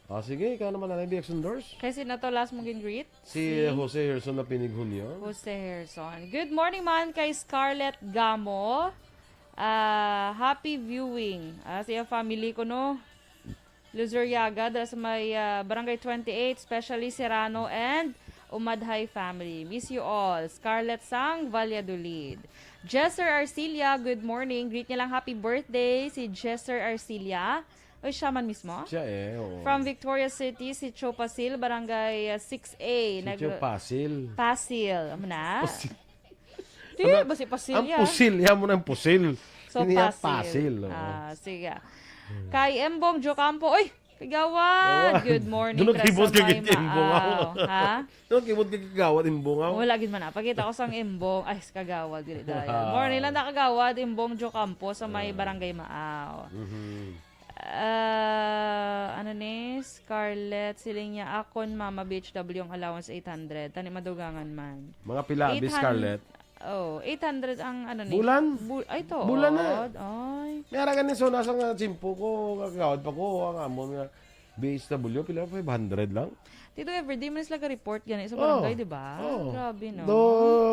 Ah, sige, ikaw naman, Nanay B X Endorse. Kay sino to last mong gin-greet? Si Jose Gerson na pinig Junio. Jose Gerson. Good morning man kay Scarlett Gamo. Ah, happy viewing. Ah, sa iyang family kuno. Luzuriaga, dira sa may, ah, Barangay twenty-eight, especially Serrano and Umadhay family. Miss you all. Scarlett sang Valladolid. Jesser Arcilia, good morning. Greet niya lang happy birthday si Jesser Arcilia. Oy, siya man mismo? Siya eh, oo. From Victoria City, si Cho Pasil, Barangay, uh, six A. Si Nag- Cho Pasil. Pasil. Amo na? Pasil. Di, Ano? Basi Pasil Ang yan. Pusil, yan mo na ang pusil. So, Hindi yan Pasil. Pasil, oo. Ah, sige. Hmm. Kay Embong Jocampo. Oy, kagawad! Kagawad. Good morning, Dunod kibot ka Rasamay gid, Embong, Maaw. ah. Ha? Dunod kibot ka, kagawad, Embong, ah. Wala gid man, ah. Pagkita ko sang Embong. Ay, kagawad, dili daya. Morning lang na, kagawad, Embong Jocampo sa may Ah. Barangay Maaw. Mhm. Ah, ano ni? Scarlett, siling niya, "Akon, mama, B H W ang allowance eight hundred. Tani madugangan man." Mga pila, Miss Eight hundred. Scarlett? Oh, eight hundred ang ano ni? Bulan? Bu-, ay, to. Bulan na. Ay. May ara gani, so, nasa nga tsimpo ko, kagawad pa ko, ang amon nga B H W, pila, five hundred lang? Tito, everyday man sila ka-report gani sa Oh. barangay, di ba? Oh. Grabe, no? Do,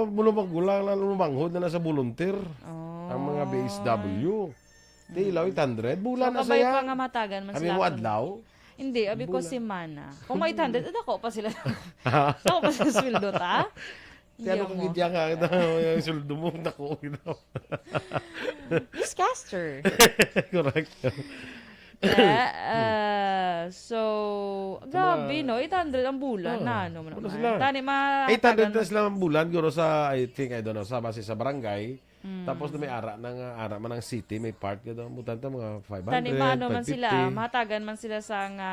bulo magulang na, lumanghod na, na sa volunteer Oh. ang mga B H W. Ti, Mm. ilaw eight hundred. Bulan So, na kabay saya. pa nga matagan man Abi sila mo akong adlaw? Hindi, abi ko Bulan. semana. Kung may eight hundred, eh, dako pa sila. Ha? Dako pa sila sweldo, ta? Kaya ano kang gidya ka, yung sweldo mo, naku, you know. Newscaster. Correct. Yeah, uh, so, grabe, no? Eight hundred ang bulan, na, ano, wala sila. Tani, ma-, eight hundred na sila ang bulan, guro, sa, I think, I don't know, sa, base sa barangay. Tapos na may ara na nga, ara man ang city, may part ka daw. Butang ta mga five hundred, tani, maano man sila, five fifty. Mahatagan man sila sa nga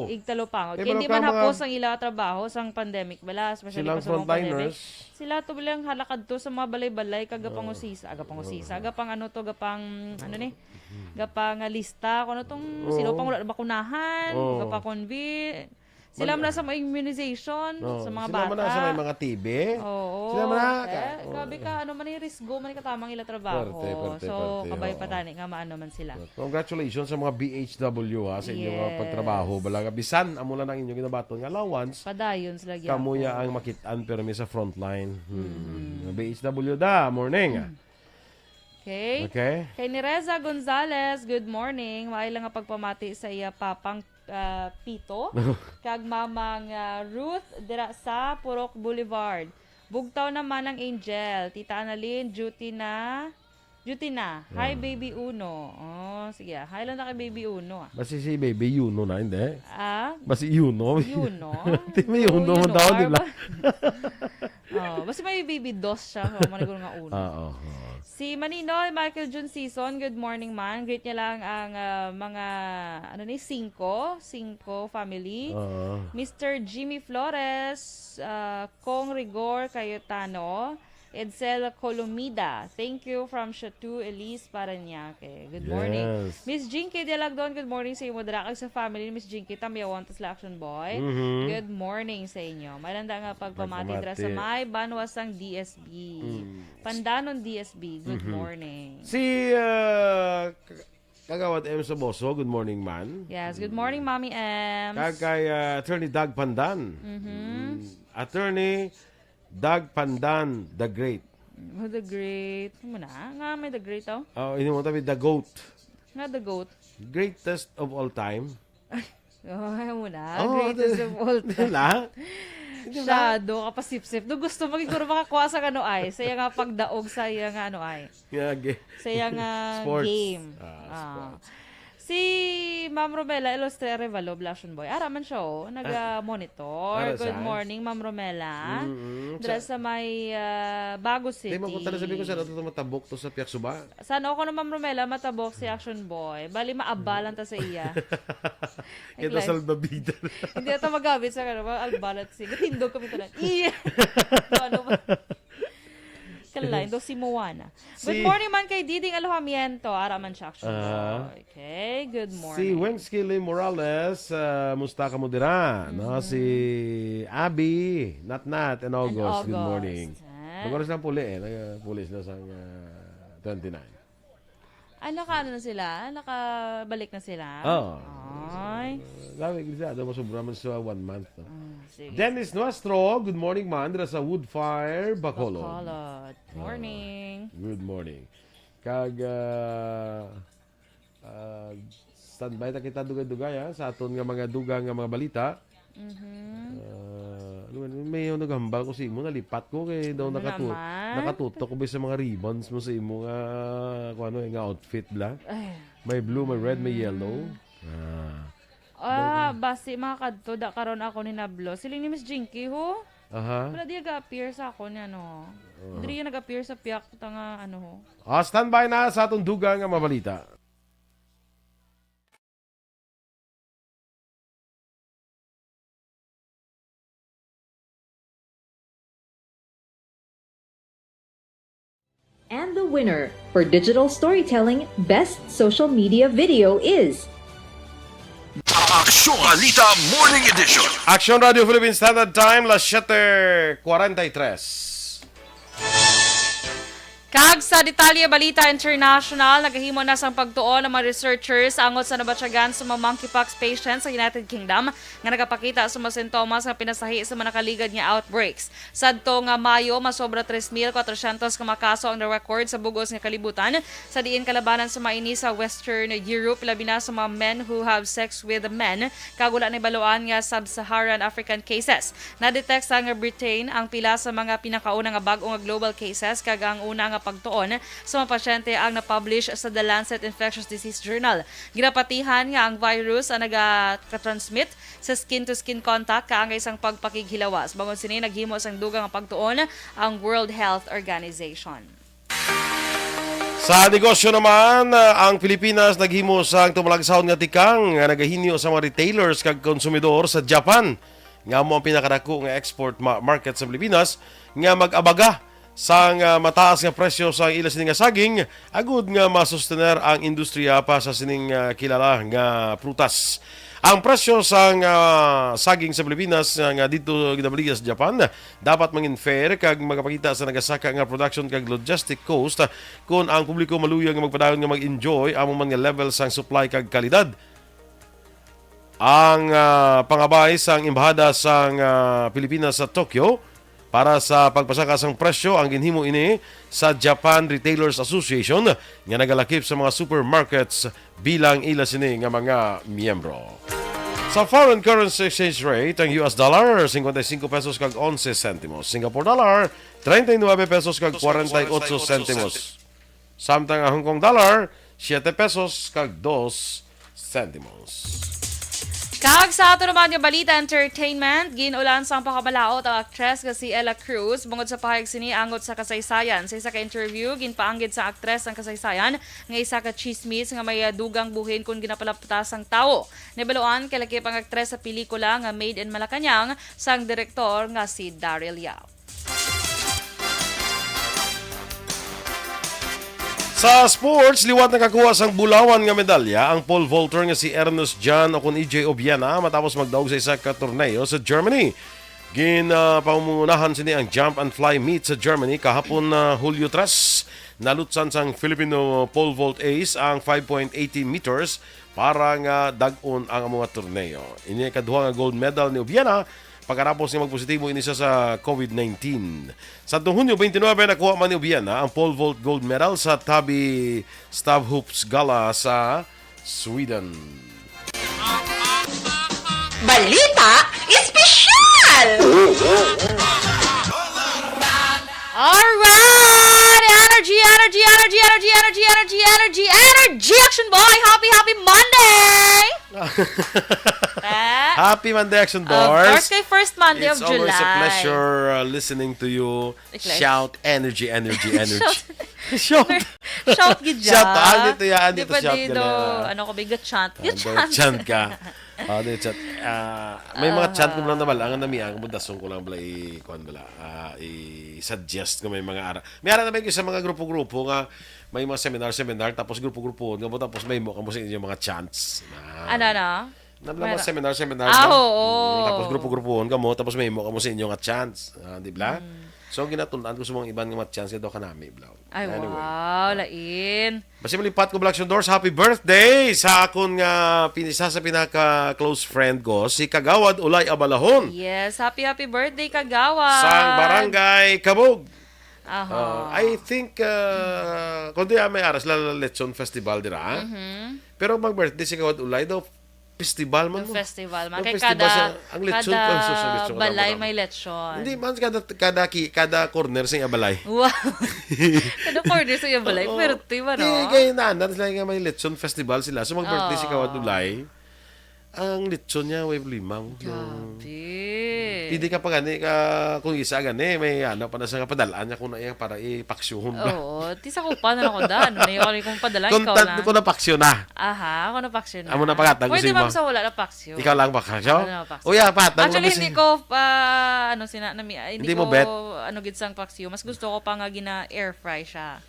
igtalupangod. Kaya hindi man hapos ang ila trabaho sang pandemic, bala, especially silang frontliners. Sila to bilang halakad to sa mga balay-balay, kag gapangusisa, ah, gapangusisa, gapang ano to, gapang, ano ni? Gapang, ah, lista, kung ano tong, sino pang wala nabakunahan, gapang convi-, sila man sa mga immunization, sa mga bata. Sila man sa may mga T B. Oo. Sila man na, eh, grabe ka, ano man yung risgo, man yung katamang ila trabaho. Perte, perte, so, perte, kabay pa tani nga maano man sila. Congratulations sa mga B H W, ha, sa inyong mga pagtrabaho. Yes. Balaga, bisan, amo lang ang inyong ginabaton nga allowance. Padayon sila gyapon. Kamo ya ang makit-an, pero may sa frontline. Hmm. B H W da, morning. Okay. Okay. Kay ni Reza Gonzalez, good morning. Maay lang nga pagpamati sa iya papang, ah, Pito kag mamang, ah, Ruth dira sa Purok Boulevard. Bugtaw naman ang Angel. Tita Annalyn, duty na. Duty na. Hi, Baby Uno. Oh, sige, ah. Hi lang na kay Baby Uno, ah. Basi si Baby Uno na, hindi? Ah? Basi Uno. Uno? Di may Uno man daw, di ba? Oh, basi may Baby Dos siya. So, maniguro nga Uno. Ah, oo, oo. Si Maninoy Michael Jun Season, good morning, man. Greet niya lang ang, ah, mga, ano ni, Cinco, Cinco family. Oo. Mister Jimmy Flores, ah, Kong Rigor Cayetano, Edsel Colomida. Thank you from Chateau Elise, Parañaque. Good morning. Yes. Miss Jinky Dialagdon, good morning sa imo dira kag sa family ni Miss Jinky. Tamyawan ta sila, Action Boy. Mhm. Good morning sa inyo. Malanda nga pagpamati dira sa may banwa sang D S B. Mm. Pandanon D S B, good morning. Si, uh, K-, Kagawad M Saboso, good morning, man. Yes, good morning, Mommy M. Kag kay, uh, Attorney Doug Pandan. Mhm. Mm. Attorney Doug Pandan, the Great. Oh, the Great. Ano na? Nga may the Great, oh? Oh, ini mo tabi, the GOAT. Nga the GOAT. Greatest of all time. Oh, ayaw mo na. Oh, greatest of all time. Wala? Hindi na. Shadow, kapasipsip. Do gusto mo, siguro makakuha sa ano ay, sa iya nga pagdaog, sa iya nga ano ay. Nga, ge-, sa iya nga sports. Game. Ah, ah, sports. Si Ma'am Romela Ilustre Arevalo, Blushon Boy. Ara man siya, oh. Nag-, ah, monitor. Ara. Good morning, Ma'am Romela. Mm-mm. Dira sa may, ah, Bago City. Di man ko talaga sabi ko, saan ito matabok to sa Piaksuba? Saan ako na, Ma'am Romela, matabok si Action Boy. Bali, maabalan ta sa iya. Kita salbabida. Hindi ata magamit sa, ano, mga albalat si. Gatindog kami tanan. Iya! Ano ba? Kalain daw si Moana. Good morning man kay Diding Alojamiento. Ara man siya, Action Boy. Ah. Okay, good morning. Si Wensky Lee Morales, ah, musta ka mo dira? No? Mhm. Si Abby, Natnat, and August. Good morning. Ah. Mag-oras lang puli eh. Nag-, puli sila sa, ah, twenty-nine. Ah, naka-, ano na sila? Nakabalik na sila? Oo. Ay. Lami gid sila. Daw masubra man sa one month, no? Mm, sige. Dennis Nuestro, good morning, man. Dira sa Woodfire, Bacolod. Bacolod. Ah, morning. Good morning. Kag, ah, ah, standby ta kita dugay-dugay, ha, sa aton nga mga dugang nga mga balita. Mhm. Ah, ano man, may yung naghambal ko sa imo, nalipat ko kay daw nakatu-, nakatutok ko ba sa mga ribbons mo sa imo nga, kung ano, nga outfit bla? Ay. May blue, may red, may yellow. Ah. Ah, basi mga kadto, da karon ako ni Nablo. Siling ni Miss Jinky, ho? Aha. Wala di nag-appear sa ako niya, no? Ah. Diri yung nag-appear sa piyak ta nga, ano, ho? Ah, standby na sa atong dugang nga mabalita. And the winner for digital storytelling best social media video is Aksyon Balita Morning Edition. Aksyon Radio Philippine Standard Time, las siete cuarenta y tres. Kag sa detalye, balita international, nagahimo na sang pagtuon ang mga researchers angot sa nabatyagan sa mga monkeypox patients sa United Kingdom nga nagapakita sa mga sintomas nga pinasahi sa mga nakaligad nga outbreaks. Sadto nga Mayo, masobra tres mil kwatrocientos ka mga kaso ang na-record sa bug-os nga kalibutan, sa diin kalabanan sa mga ini sa Western Europe, labi na sa mga men who have sex with men, kag wala na baluan nga sub-Saharan African cases. Na-detect sa nga Britain ang pila sa mga pinakauna nga bag-o nga global cases, kag ang una nga pagtuon sa mga pasyente ang na-publish sa The Lancet Infectious Disease Journal. Ginapatihan nga ang virus ang nagaka-transmit sa skin-to-skin contact kaangay sang pagpakighilawas. Bangod sini, naghimo sang dugang nga pagtuon ang World Health Organization. Sa negosyo naman, ah, ang Pilipinas naghimo sang tumalagsahon nga tikang nga nagahinyo sa mga retailers kag konsumidor sa Japan, nga amo ang pinakadako nga export ma-, market sa Pilipinas, nga mag-abaga sang, ah, mataas nga presyo sa ila sini nga saging, agud nga masustener ang industriya pa sa sining, ah, kilala nga prutas. Ang presyo sang, ah, saging sa Pilipinas, ah, nga didto ginabaligya sa Japan, dapat mangin fair kag magapakita sa nagasaka nga production kag logistic cost, ah, kon ang publiko maluya nga magpadayon nga mag-enjoy amo man nga level sang supply kag kalidad. Ang, ah, pangabay sang Embahada sang, ah, Pilipinas sa Tokyo para sa pagpasaka sang presyo, ang ginhimo ini sa Japan Retailers Association nga nagalakip sa mga supermarkets bilang ila sini nga mga miyembro. Sa foreign currency exchange rate, ang U S dollar, cincuenta y cinco pesos kag onse sentimos. Singapore dollar, treinta y nueve pesos kag cuarenta y ocho sentimos. Samtang ang Hong Kong dollar, siete pesos kag dos sentimos. Kag sa ato naman nga balita, entertainment, gin-ulan sang pakabalaod ang aktres nga si Ella Cruz bungod sa pahayag sini angot sa kasaysayan. Sa isa ka interview, ginpaanggid sang aktres ang kasaysayan nga isa ka chismis nga may, ah, dugang buhin kon ginapalapta sang tawo. Nabaluan kay lakip ang aktres sa pelikula nga Made in Malacañang sang direktor nga si Daryl Yap. Sa sports, liwat nakakuha sang bulawan nga medalya ang pole vaulter nga si Ernest John o kon E J Obiena matapos magdaog sa isa ka torneo sa Germany. Gin, ah, pangunahan sini ang jump and fly meet sa Germany kahapon na Hulyo tres. Nalutsan sang Filipino pole vault ace ang five point eighty meters para nga dag-on ang amo nga torneo. Ini ang ikaduha nga gold medal ni Obiena pagkatapos nga magpositibo ini sa, sa covid nineteen. Sa Hunyo twenty-nine, nakuha man ni Obiena ang pole vault gold medal sa Täby Stavhopps Gala sa Sweden. Balita Espesyal! Alright! Energy, energy, energy, energy, energy, energy, energy, energy, energy, Action Boy! Happy, happy Monday! Ah. Happy Monday, Action Of Boys! course, kay first Monday It's of always a July. pleasure, uh, listening to you It's like shout energy, energy, energy. Shout. Shout. Shout gid Shout, dyan. ah, dito yan, Di dito pa shout di gid do, yan. ano ko, biga chant. Ah, Biga do, chant. chant ka. Ah, di, chat. Ah, may mga chant ko lang na bala, ang nami, ang budasong ko lang bala, i-, kuwan bala, ah, i-suggest ko may mga ara. May ara na ba yung sa mga grupo-grupo nga may mga seminar-seminar, tapos grupo-grupo, nga mo, tapos may mo kamo sa inyong mga chants. Na, Ano, ano? na, na mga Meron. seminar-seminar, Ah, no? oo. Mm, tapos grupo-grupo, kamo, tapos may mo kamo sa inyong nga chants. Ah, di ba? Mm. So, ang ginatun-an ko sa mga iban nga mga chants, nga daw kanami, bla. Ay, Anyway. wow, lain. Basta malipat ko, Black Shondors, happy birthday sa akon nga pin-, isa sa pinaka-close friend ko, si Kagawad Ulay Abalahon. Yes, happy, happy birthday, Kagawad. Sang Barangay Kabog. Aha. Uh, I think, uh, kung di, ah, may aras, la, la Lechon Festival, dira. Mhm. Pero mag-birthday si Kagawad Ulay daw, festival man Yung mo. festival man. Yung Kay festival kada, sa, ang lechon, kada ang sus-, ang lechon, balay wala, wala. may lechon. Hindi man, kada, kada ki-, kada corner sa iyang balay. Wow. Kada corner sa iyang balay. Oo. Pwerte ba, Di, no? kay naanan sila nga may lechon festival sila. So, mag-birthday si Oo. Kagawad Ulay. Ang lechon niya, way problema. Grabe. Pwede ka pa gani, ka, kung isa gani, may ano pa na sa kapadalaan niya kung na iya para ipaksyuhon ba. Oo. Ti sa kupa na ako da. Ano na yun? Kung padala, Kung ikaw tat-, lang. kung napaksyo na. Aha, ako napaksyo na. Amo na pagkatag ko Pwede sa imo. bang sa wala napaksyo? Ikaw lang ba, Kasyo? Wala na, Pastor. Uy, apat, ang Actually, gusto hindi si- ko pa, ano, sina-, nami-, hindi Hindi mo ko, bet? ano, gid sang paksiw. Mas gusto ko pa nga gina-air fry siya.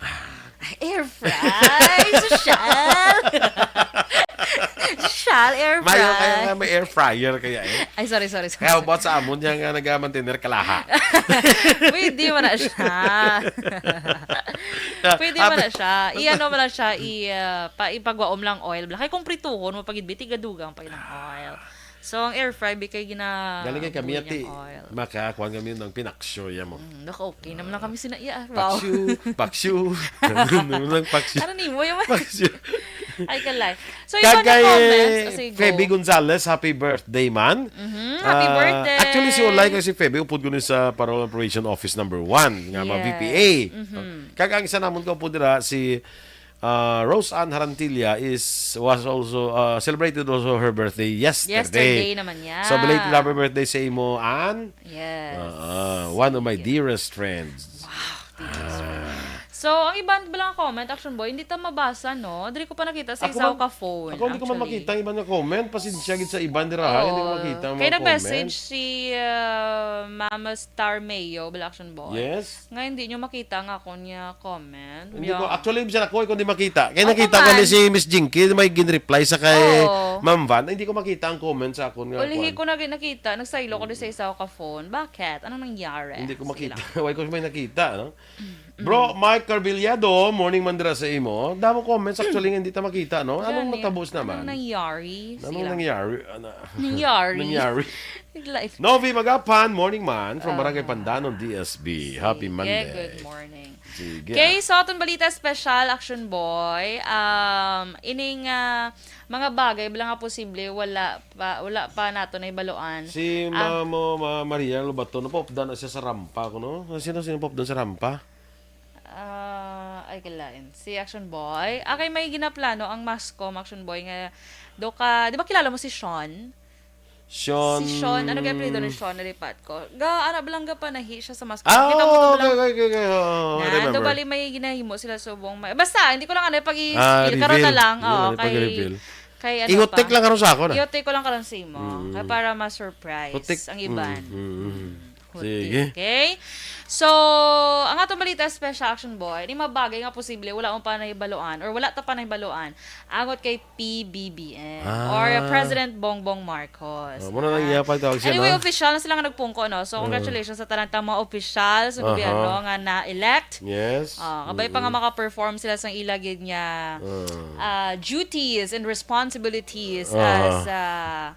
Air fry? Sosyal? special air fry. Mayo kaya nga may air fryer kaya eh. Ay, sorry, sorry, sorry. Kaya about sa amon niya nga nagamantener kalaha. Pwede man na siya. Pwede man na siya. I-ano man na siya, i, ah, pa, ipagwaom lang oil. Kay kung prituhon mo pagid, biti gadugang pa ng oil. So, ang air fry, bi kay gina Galing kay kami buy ati. niyang oil. Makakuha kami ng pinaksyo ya mo. Mm, naka okay naman lang kami sina iya. Wow. Paksyo, paksyo. Ano lang paksyo. Ano ni mo yung Paksyo. Ay, kalay. So, iba na Kagay comments. O, sige, go. Feby Gonzalez, happy birthday man. Mhm, happy Ah, birthday. Actually, si Ulay kasi si Feby upod ko ni sa Parole Operation Office number one nga mga Yes. V P A. Mhm. Kag ang isa namon ka upod dira si ah, Rose Ann Harantilla is was also ah, celebrated also her birthday yesterday. Yesterday naman niya. So belated happy birthday sa imo, Ann. Yes. Ah, one of my dearest friends. So, ang iban ba lang comment, Action Boy, hindi ta mabasa, no? Diri ko pa nakita sa Ako isaw man- ka phone. Ako hindi ko man actually. Makita ang iban nga comment. Pasensya gid sa iban dira, ha? Hindi ko Oo. Makita ang Kaya mga nag-message comment. si ah, Mama Star Mayo, bala Action Boy. Yes. Nga hindi nyo makita nga akon nga comment. Hindi ko, Yeah. actually, bisan ako, ako hindi makita. Kaya Ako nakita ko man. ni si Miss Jinky, may gin-reply sa kay Oo. Ma'am Van. Hindi ko makita ang comment sa akon nga Ulihi kuwan. ko na nakita, nagsaylo ko di sa isaw ka phone. Bakit? Anong nangyari? Hindi ko Sige makita. lang. Why ko may nakita, no? Bro, Mike Carvillado, morning man dira sa imo. Damo comments actually nga hindi ta makita, no? Anong Gani, natabos naman? Anong nangyari? Sige Anong lang. Nangyari? Ano? Nangyari? Nangyari? Nag-live. Novi Magapan, morning man, from Ah. Barangay Pandanon, D S B. Happy Sige, Monday. Good morning. Sige. Okay, so atong balita special, Action Boy. Um, ining ah, mga bagay bala nga posible wala pa wala pa nato na ibaluan. Si Ah. Mamo Ma- Maria Lobato, napaupdan na siya sa rampa, kuno? Sino, sino paupdan sa rampa? Ah, ay, kalain. Si Action Boy. Akay may ginaplano ang Mascom, Action Boy, nga do ka, di ba kilala mo si Sean? Sean... Si Sean, ano kaya apelyido ni Sean? Nalipat ko. Ga, ara, bala nga panahi siya sa Mascom. Ah, Kita mo oo, to, okay, bala- okay, okay, okay. Oo, I Na, remember. do bali may ginahimo sila subong. May, basta, hindi ko lang ano, pag i- Ah, karon na reveal. lang. Yun, Oo, pag-reveal. Kay ano Ihutik pa. lang karon sa ako na. Ihutik ko lang karon sa imo. Mm. Kay para ma-surprise Hutik. ang iban. Mm, mm, mm. Hutik, Sige. Okay? So, ang atong balita, Special Action Boy, ni mga bagay nga posible wala mo pa nahibaluan or wala ta pa nahibaluan angot kay P B B M Ah. or President Bongbong Marcos. Oh, muna lang Ah. iya pagtawag siya, Anyway, no? Official na sila nga nagpungko, no? So, congratulations sa tanan tang mga opisyal sa Aha. gobyerno nga na-elect. Yes. Ah, kabay pa nga maka-perform sila sa ila gid nga Ah. ah, duties and responsibilities Aha. as ah,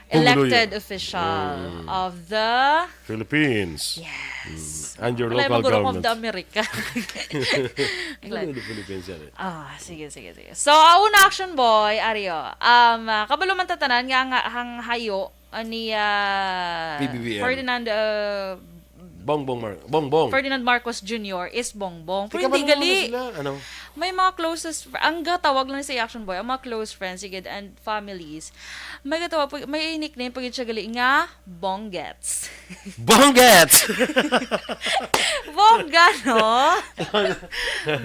Pumuluyo. elected official Mm. of the Philippines. Yes. And your Wala, local Magulong of government. the America. Ano yung Philippines yan eh? Ah, sige, sige, sige. So, ah, una, Action Boy, Ario, um, ah, kabalo man tatanan nga ang, ang hayo ah, ni ah, P B B M. Ferdinand ah, Bongbong Mar... Bongbong. Ferdinand Marcos Junior is Bongbong. Pero Tika, hindi ano gali. Sila? Ano? May mga closest fr- ang gatawag lang sa Action Boy, ang mga close friends sigid and families. May gatawag pa- may nickname pagid siya gali nga Bonggets. Bonggets! Bongga, no?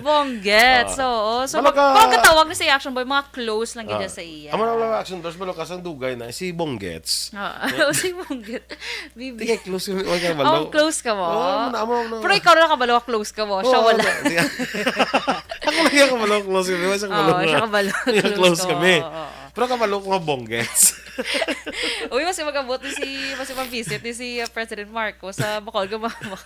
Bonggets, oo. So, Balo mag, ka- pagkatawag ni sa Action Boy, mga close lang gid sa iya. Amo na lang Action Boys, balo ka sang dugay na si Bonggets. Oo, si Bonggets. Bibi. Tika, close kami. Oy, Oh, kabalo. close ka mo. Oo, amo na, amo na. Pero ikaw na kabalo, close ka mo. Siya Oo, wala. di- di- Ako lang yung kabalo, close kami. Siya kabalo. Oo, siya kabalo, Close close ka. kami. Oo, oo. Pero kabalo ko nga Bonggets. Uy, mas magabot ni si, mas mag-visit ni si uh, President Marcos sa Bacolod, Gumama.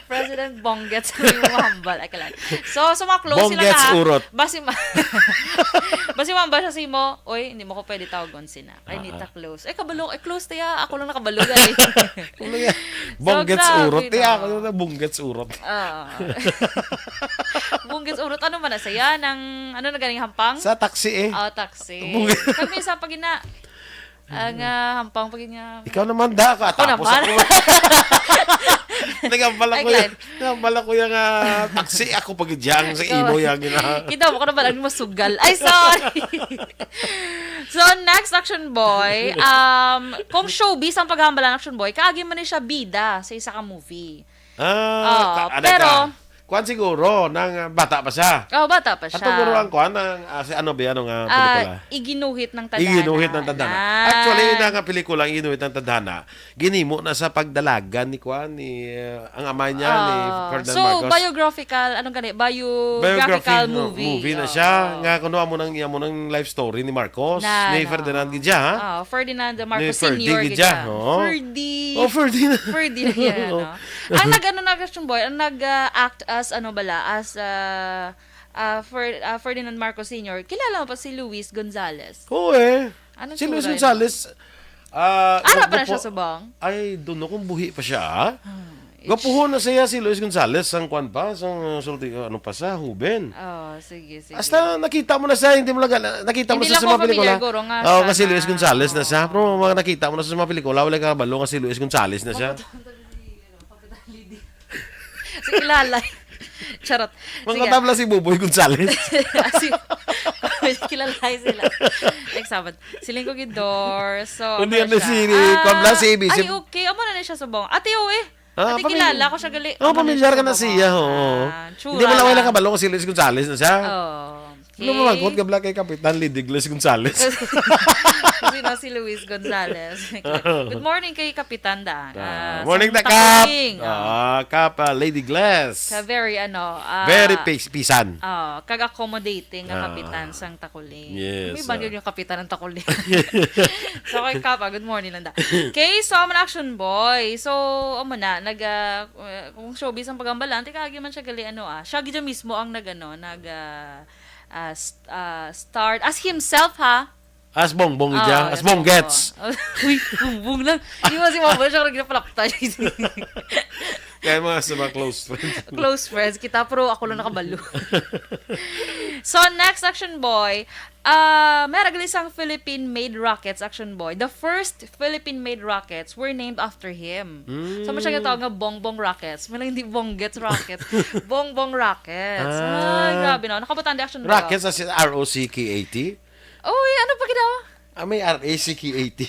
President Bonggets ang imo hambal. Ay, kalan. So, sa mga close sila Bonggets na, urot. Basi ma- Basi mambal siya sa imo, oy, hindi mo ko pwede tawagon sina. Ay, Ah, nita ah. Close. Ay, kabalo. Ay, close, tiya. Ako lang nakabalo, guys. Ano nga? Bonggets grabe, urot. Tiya, no? ako na Bonggets urot. Ah. Bonggets urot. Ano man na saya? Nang, ano na ganing hampang? Sa taxi eh. Oh, taxi. Bonggets. Kag minsan pag ina, ang ah, hampang pag ina. Ikaw naman da ka. Ako Tapos naman. ako. Nagambala Ay, ko yung, Glenn. nagambala ko yung ah, taxi. Ako pag-idyang sa Ikaw. Imo yung gina. Kita mo ko na ba ang masugal? Ay, sorry. So, next, Action Boy. Um, kung showbiz ang paghambalan, Action Boy, kaagi man ni siya bida sa isa ka movie. Ah, Oo, ka- ano pero, ka? Kuan siguro, nang, ah, bata pa siya. Oh, bata pa siya. Ato guro ang kuan, ang, ah, si ano ba, ano nga Ah, pelikula? Iginuhit ng Tadhana. Iginuhit ng Tadhana. Actually, ina nga pelikula, ang Iginuhit ng Tadhana, ginimo na sa pagdalagan ni kuan, ni, ah, ang ama niya, ni Ah, Ferdinand so, Marcos. Biographical, anong gani? Biographical Biography, no, movie. Movie na Oo. Siya. Nga, kuno amo nang, amo nang life story ni Marcos, Na, ni no. Ferdinand gid siya, ha? Ah, Ferdinand Ni Marcos Ferdy Senior gid gid siya, siya. Oo. Ferdy. Oh, Ferdy na. Ferdy na yan, Oo. no? Ang nag-ano na, Christian Boy, ang nag-act as, ano bala, as, ah, ah, Fer-, ah, Ferdinand Marcos Senior, kilala mo pa si Luis Gonzalez? Oo eh. Anong Si Luis tsura Gonzalez, ah, Ara pa na gwapo-, siya subong? I don't know kung buhi pa siya, ah. Hmm. Gwapuhon na siya si Luis Gonzalez, sang kuan pa, sang, uh, sulti-, ano pa sa, huben. Oh, sige, sige. Hasta nakita mo na siya, hindi mo lang, nakita mo Hindi siya lang sa ko mga pelikula. familiar, guro, nga Oo, siya nga si Luis na. Gonzalez na siya. Oo. Pero mga nakita mo na sa mga pelikula, wala ka kabalo nga si Luis Gonzalez na siya. Maputol-, ano, Kapitan Lady. Si kilala. Charot. Mga Sige. katabla si Buboy Gonzalez. Ah, si, kilala sila. Next Sabbath. Si Linggo Gidor. So, Hindi, ano ano siya? si, Ah, kuwan lang, si A B C. ay, okay. Amo na na siya subong. Ate, oo eh. Ah, Ate, pamilya-, kilala ko siya gali. oh, Amo na pamilyar siya ka na subong. siya, oo. Ah, Hindi mo tsura lang, wala lang. kabalo kung si Luis Gonzalez na siya. Oh, Ano mo okay. magkot, kabla kay Kapitan Lady Gles Gonzalez? Sino si Luis Gonzalez? Good morning kay Kapitan da. Ah, Ah, morning, sang da, Kap. Takuling, oh. Ah, Kap, ah, Lady Gles. Ka very, ano, ah, Very pis-, pisan. oh, kag-accommodating nga Ah. kapitan sang Takuling. Yes, May ah. bagyo yung kapitan ng Takuling. So, kay Kap, ah, good morning lang da. Okay, so, amo na, Action Boy. So, amo na, nag, ah, uh, kung showbiz ang pagambalan, tika, agi man siya gali, ano, ah, siya gid mismo ang nag, ano, nag, ah, ah, st-, ah, starred as himself, ha? As Bongbong Ah, siya, as yes, Bong Bongbong. Gets. Uy, Bongbong lang. Di ba si Bongbong siya, nagpalapta siya. Kaya mga sa mga close friends. Close friends kita, pero ako lang nakabalo. So, next, Action Boy. Ah, may ragal isang Philippine-made rockets, Action Boy. The first Philippine-made rockets were named after him. So, mo siya Mm. ginatawag nga Bongbong Rockets. May lang hindi Bonggets Rockets. Bongbong Rockets. Ah. Ay, grabe, no? Nakabutang di, Action Boy, Rockets, oh. As in R O C K A T? Uy, ano pa ginawa? Ah, may R A C K A T.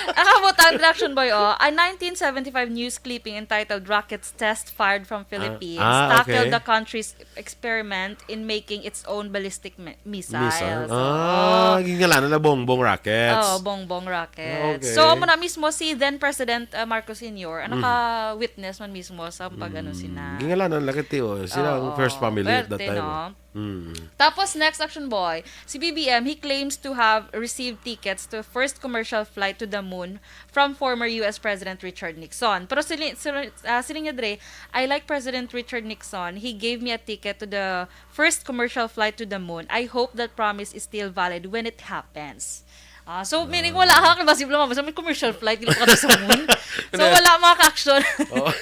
Ang kabutang, Action Boy, oh, a nineteen seventy-five news clipping entitled Rockets Test Fired from Ah, Philippines ah, tackled okay. the country's experiment in making its own ballistic mi-, missiles. Missile. So, Ah, oh. gingalanan na Bongbong Rockets. Oh, Bongbong Rockets. Ah, okay. So, amo na mismo si then President, uh, Marcos Senior, ang Mhm. naka-witness man mismo sa pag-ano Mm. sina. Gingalanan lang kay Tio. Sila ang Oo, first family at that pwerte, time, no? eh. Mm. Tapos, next, Action Boy, si B B M, he claims to have received tickets to first commercial flight to the moon from former U S President Richard Nixon. Pero sili-, sili-, ah, siling niya, Dre, "I like President Richard Nixon. He gave me a ticket to the first commercial flight to the moon. I hope that promise is still valid when it happens." Ah, so, meaning, wala ka, kasi wala, basta may commercial flight, di pa ka sa moon. So, Hindi. wala, mga ka-action. Oh.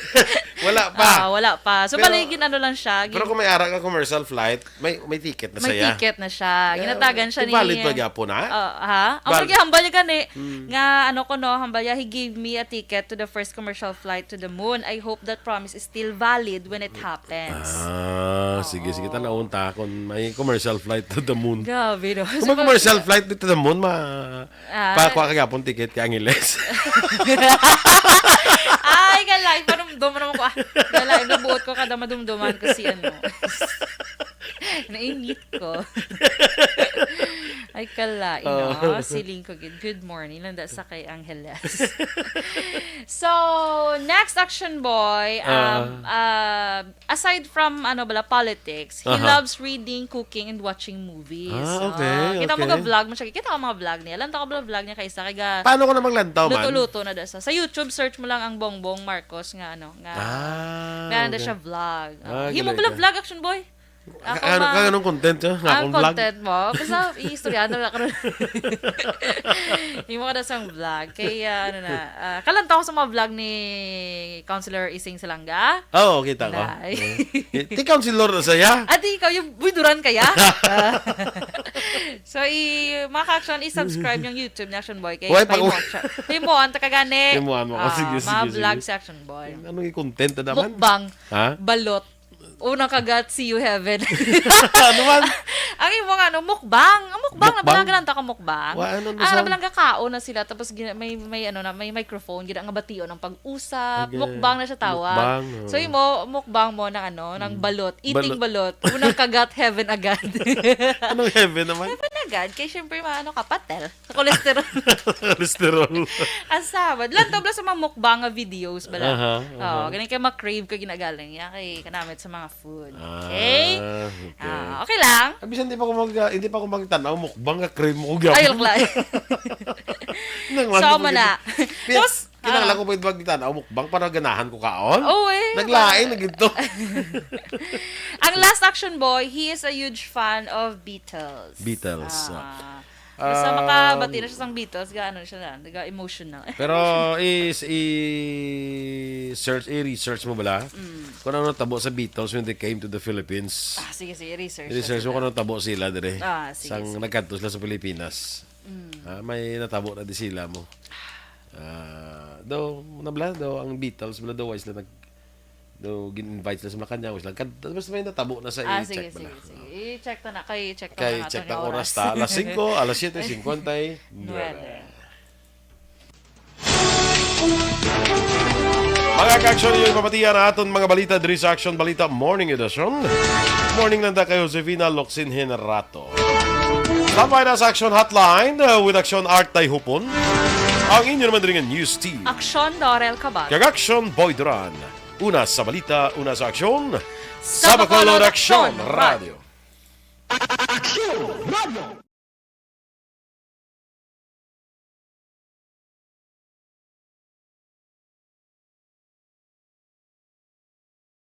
Wala pa. Ah, wala pa. So, Pero, bali, gin-ano lang siya, pero gin- kung may ara ka commercial flight, may, may ticket na May siya. ticket na siya. Yeah, Ginatagan siya ni valid pa gyapon, ha? Oh, ha? Ang Val- pagkihambal niya gani, Hmm. nga, ano ko, no, hambal niya, "He gave me a ticket to the first commercial flight to the moon. I hope that promise is still valid when it happens." Ah, sige, sige, Oo. tanawon ta kung may commercial flight to the moon. Grabe, no? Kung may So, commercial flight to the moon, ma-, Ah. pakuha ka gyapon ticket ka Angeles. Ay, galay, panumdum naman ko, ah. Galay, nabuot ko kada madumduman ko si ano. Nainit ko. Ay, kalain, Oh. no? Siling ko, good, good morning. Landa sa kay Angeles. So, next, Action Boy, um, Ah. uh, aside from, ano bala, politics, he Aha. loves reading, cooking, and watching movies. Ah, okay, Ah, kita mo okay. ka vlog mo siya. Kita ko mga vlog niya. Lantaw ka vlog, vlog niya kay isa. Kay ga-, Paano ko na maglantaw man? luto-luto na da sa. Sa YouTube, search mo lang ang Bongbong Marcos nga, ano, nga, Ah, nga na okay. siya vlog. Ah, Ah, himo galing pala ka. vlog, Action Boy? Ka-, Ako ano, ma-, ka-, anong content, ha? Nga ang akong vlog? content mo? Basta, i-istorya na lang. Himo ka na sang vlog. Kay, ah, ano na, ah, kalantaw ko sa mga vlog ni Councilor Ising Salanga. Oo, kita ko. Dai. Eh, ti councilor na saya. Ati, ikaw yung buiduran kaya? So, i-, mga ka-action, i-subscribe yung YouTube ni Action Boy. Kay Huwag pag- pahimo siya. Pahimo, ang takagani. Pahimo, ano. Ah, Sige, sige, mga sige. vlog si Action Boy. Anong i-content na naman? Mukbang. Ha? Balot. Unang kagat, see you heaven. Ano man? Ang imo nga, ano, mukbang. Ang mukbang, Mukbang? nabalangga lang ta ka mukbang. Wa, ano, ano Ah, sa- nabalangga kaon na sila, tapos gina- may, may, ano na, may microphone, gina nga bation ang pag-usap. Okay. Mukbang na siya tawag. Mukbang, oh. So, imo, mukbang mo ng ano, ng balot. Eating Balot. Balot. Unang kagat, heaven agad. Anong heaven naman? Heaven agad. Kay syempre, maano ka, patel. Sa cholesterol. Cholesterol. Ang sabad. Lantob lang sa mga mukbang nga videos, bala. Aha, Oo, aha. ganun kay ma-crave ka ginagaling niya. Kay kanamit sa mga food. Okay? Ah, okay. Ah, okay lang? Ah, bisan di pa ko mag, hindi pa ko magtanaw, mukbang nga crave mo ko gyapon. Ay, lakla. Nang So, ano mo pa na. gid? Pia- Tapos, kinahanglan ah. ko ba magtanaw mukbang para ganahan ko kaon? Oo, eh. Naglain na gid to. Ang Last Action Boy, he is a huge fan of Beatles. Beatles, Ah. ah. Basta Um, makabati na siya sang Beatles, ga ano siya na, ga emotional. Pero is i-search, i-research mo bala Mm. kung ano natabo sa Beatles when they came to the Philippines. Ah, sige, sige, research. I-research mo kung ano natabo sila dire. Ah, sige, Sang sige. nagkadto sila sa Pilipinas. Mm. Ah, may natabo na di sila mo. Ah, daw, na bala, daw, ang Beatles, bala daw, why sila nag, daw, gin-invite sila sa Malacañang, why sila, kad, basta may natabo na sa Ah, i-check sige, bala. sige, sige. I-check ta na. Kay check ta Kay na check natin na yung oras ta. Alas singko, alas siyete cincuenta y nueve. Nuebe. Mga ka-action, yung ipapatiya na aton mga balita diri sa Action Balita Morning Edition. Morning lang ta kay Josefina Locsin Henerato. Standby na sa Action Hotline, uh, with Action Art Tay Hupon. Ang inyo naman diri nga news team. Action, Dorel Cabal. Kag Action Boy Duran. Una sa balita, una sa aksyon. Sa Sa Bacolod Bacolod, Action Action Radio. Action Radio.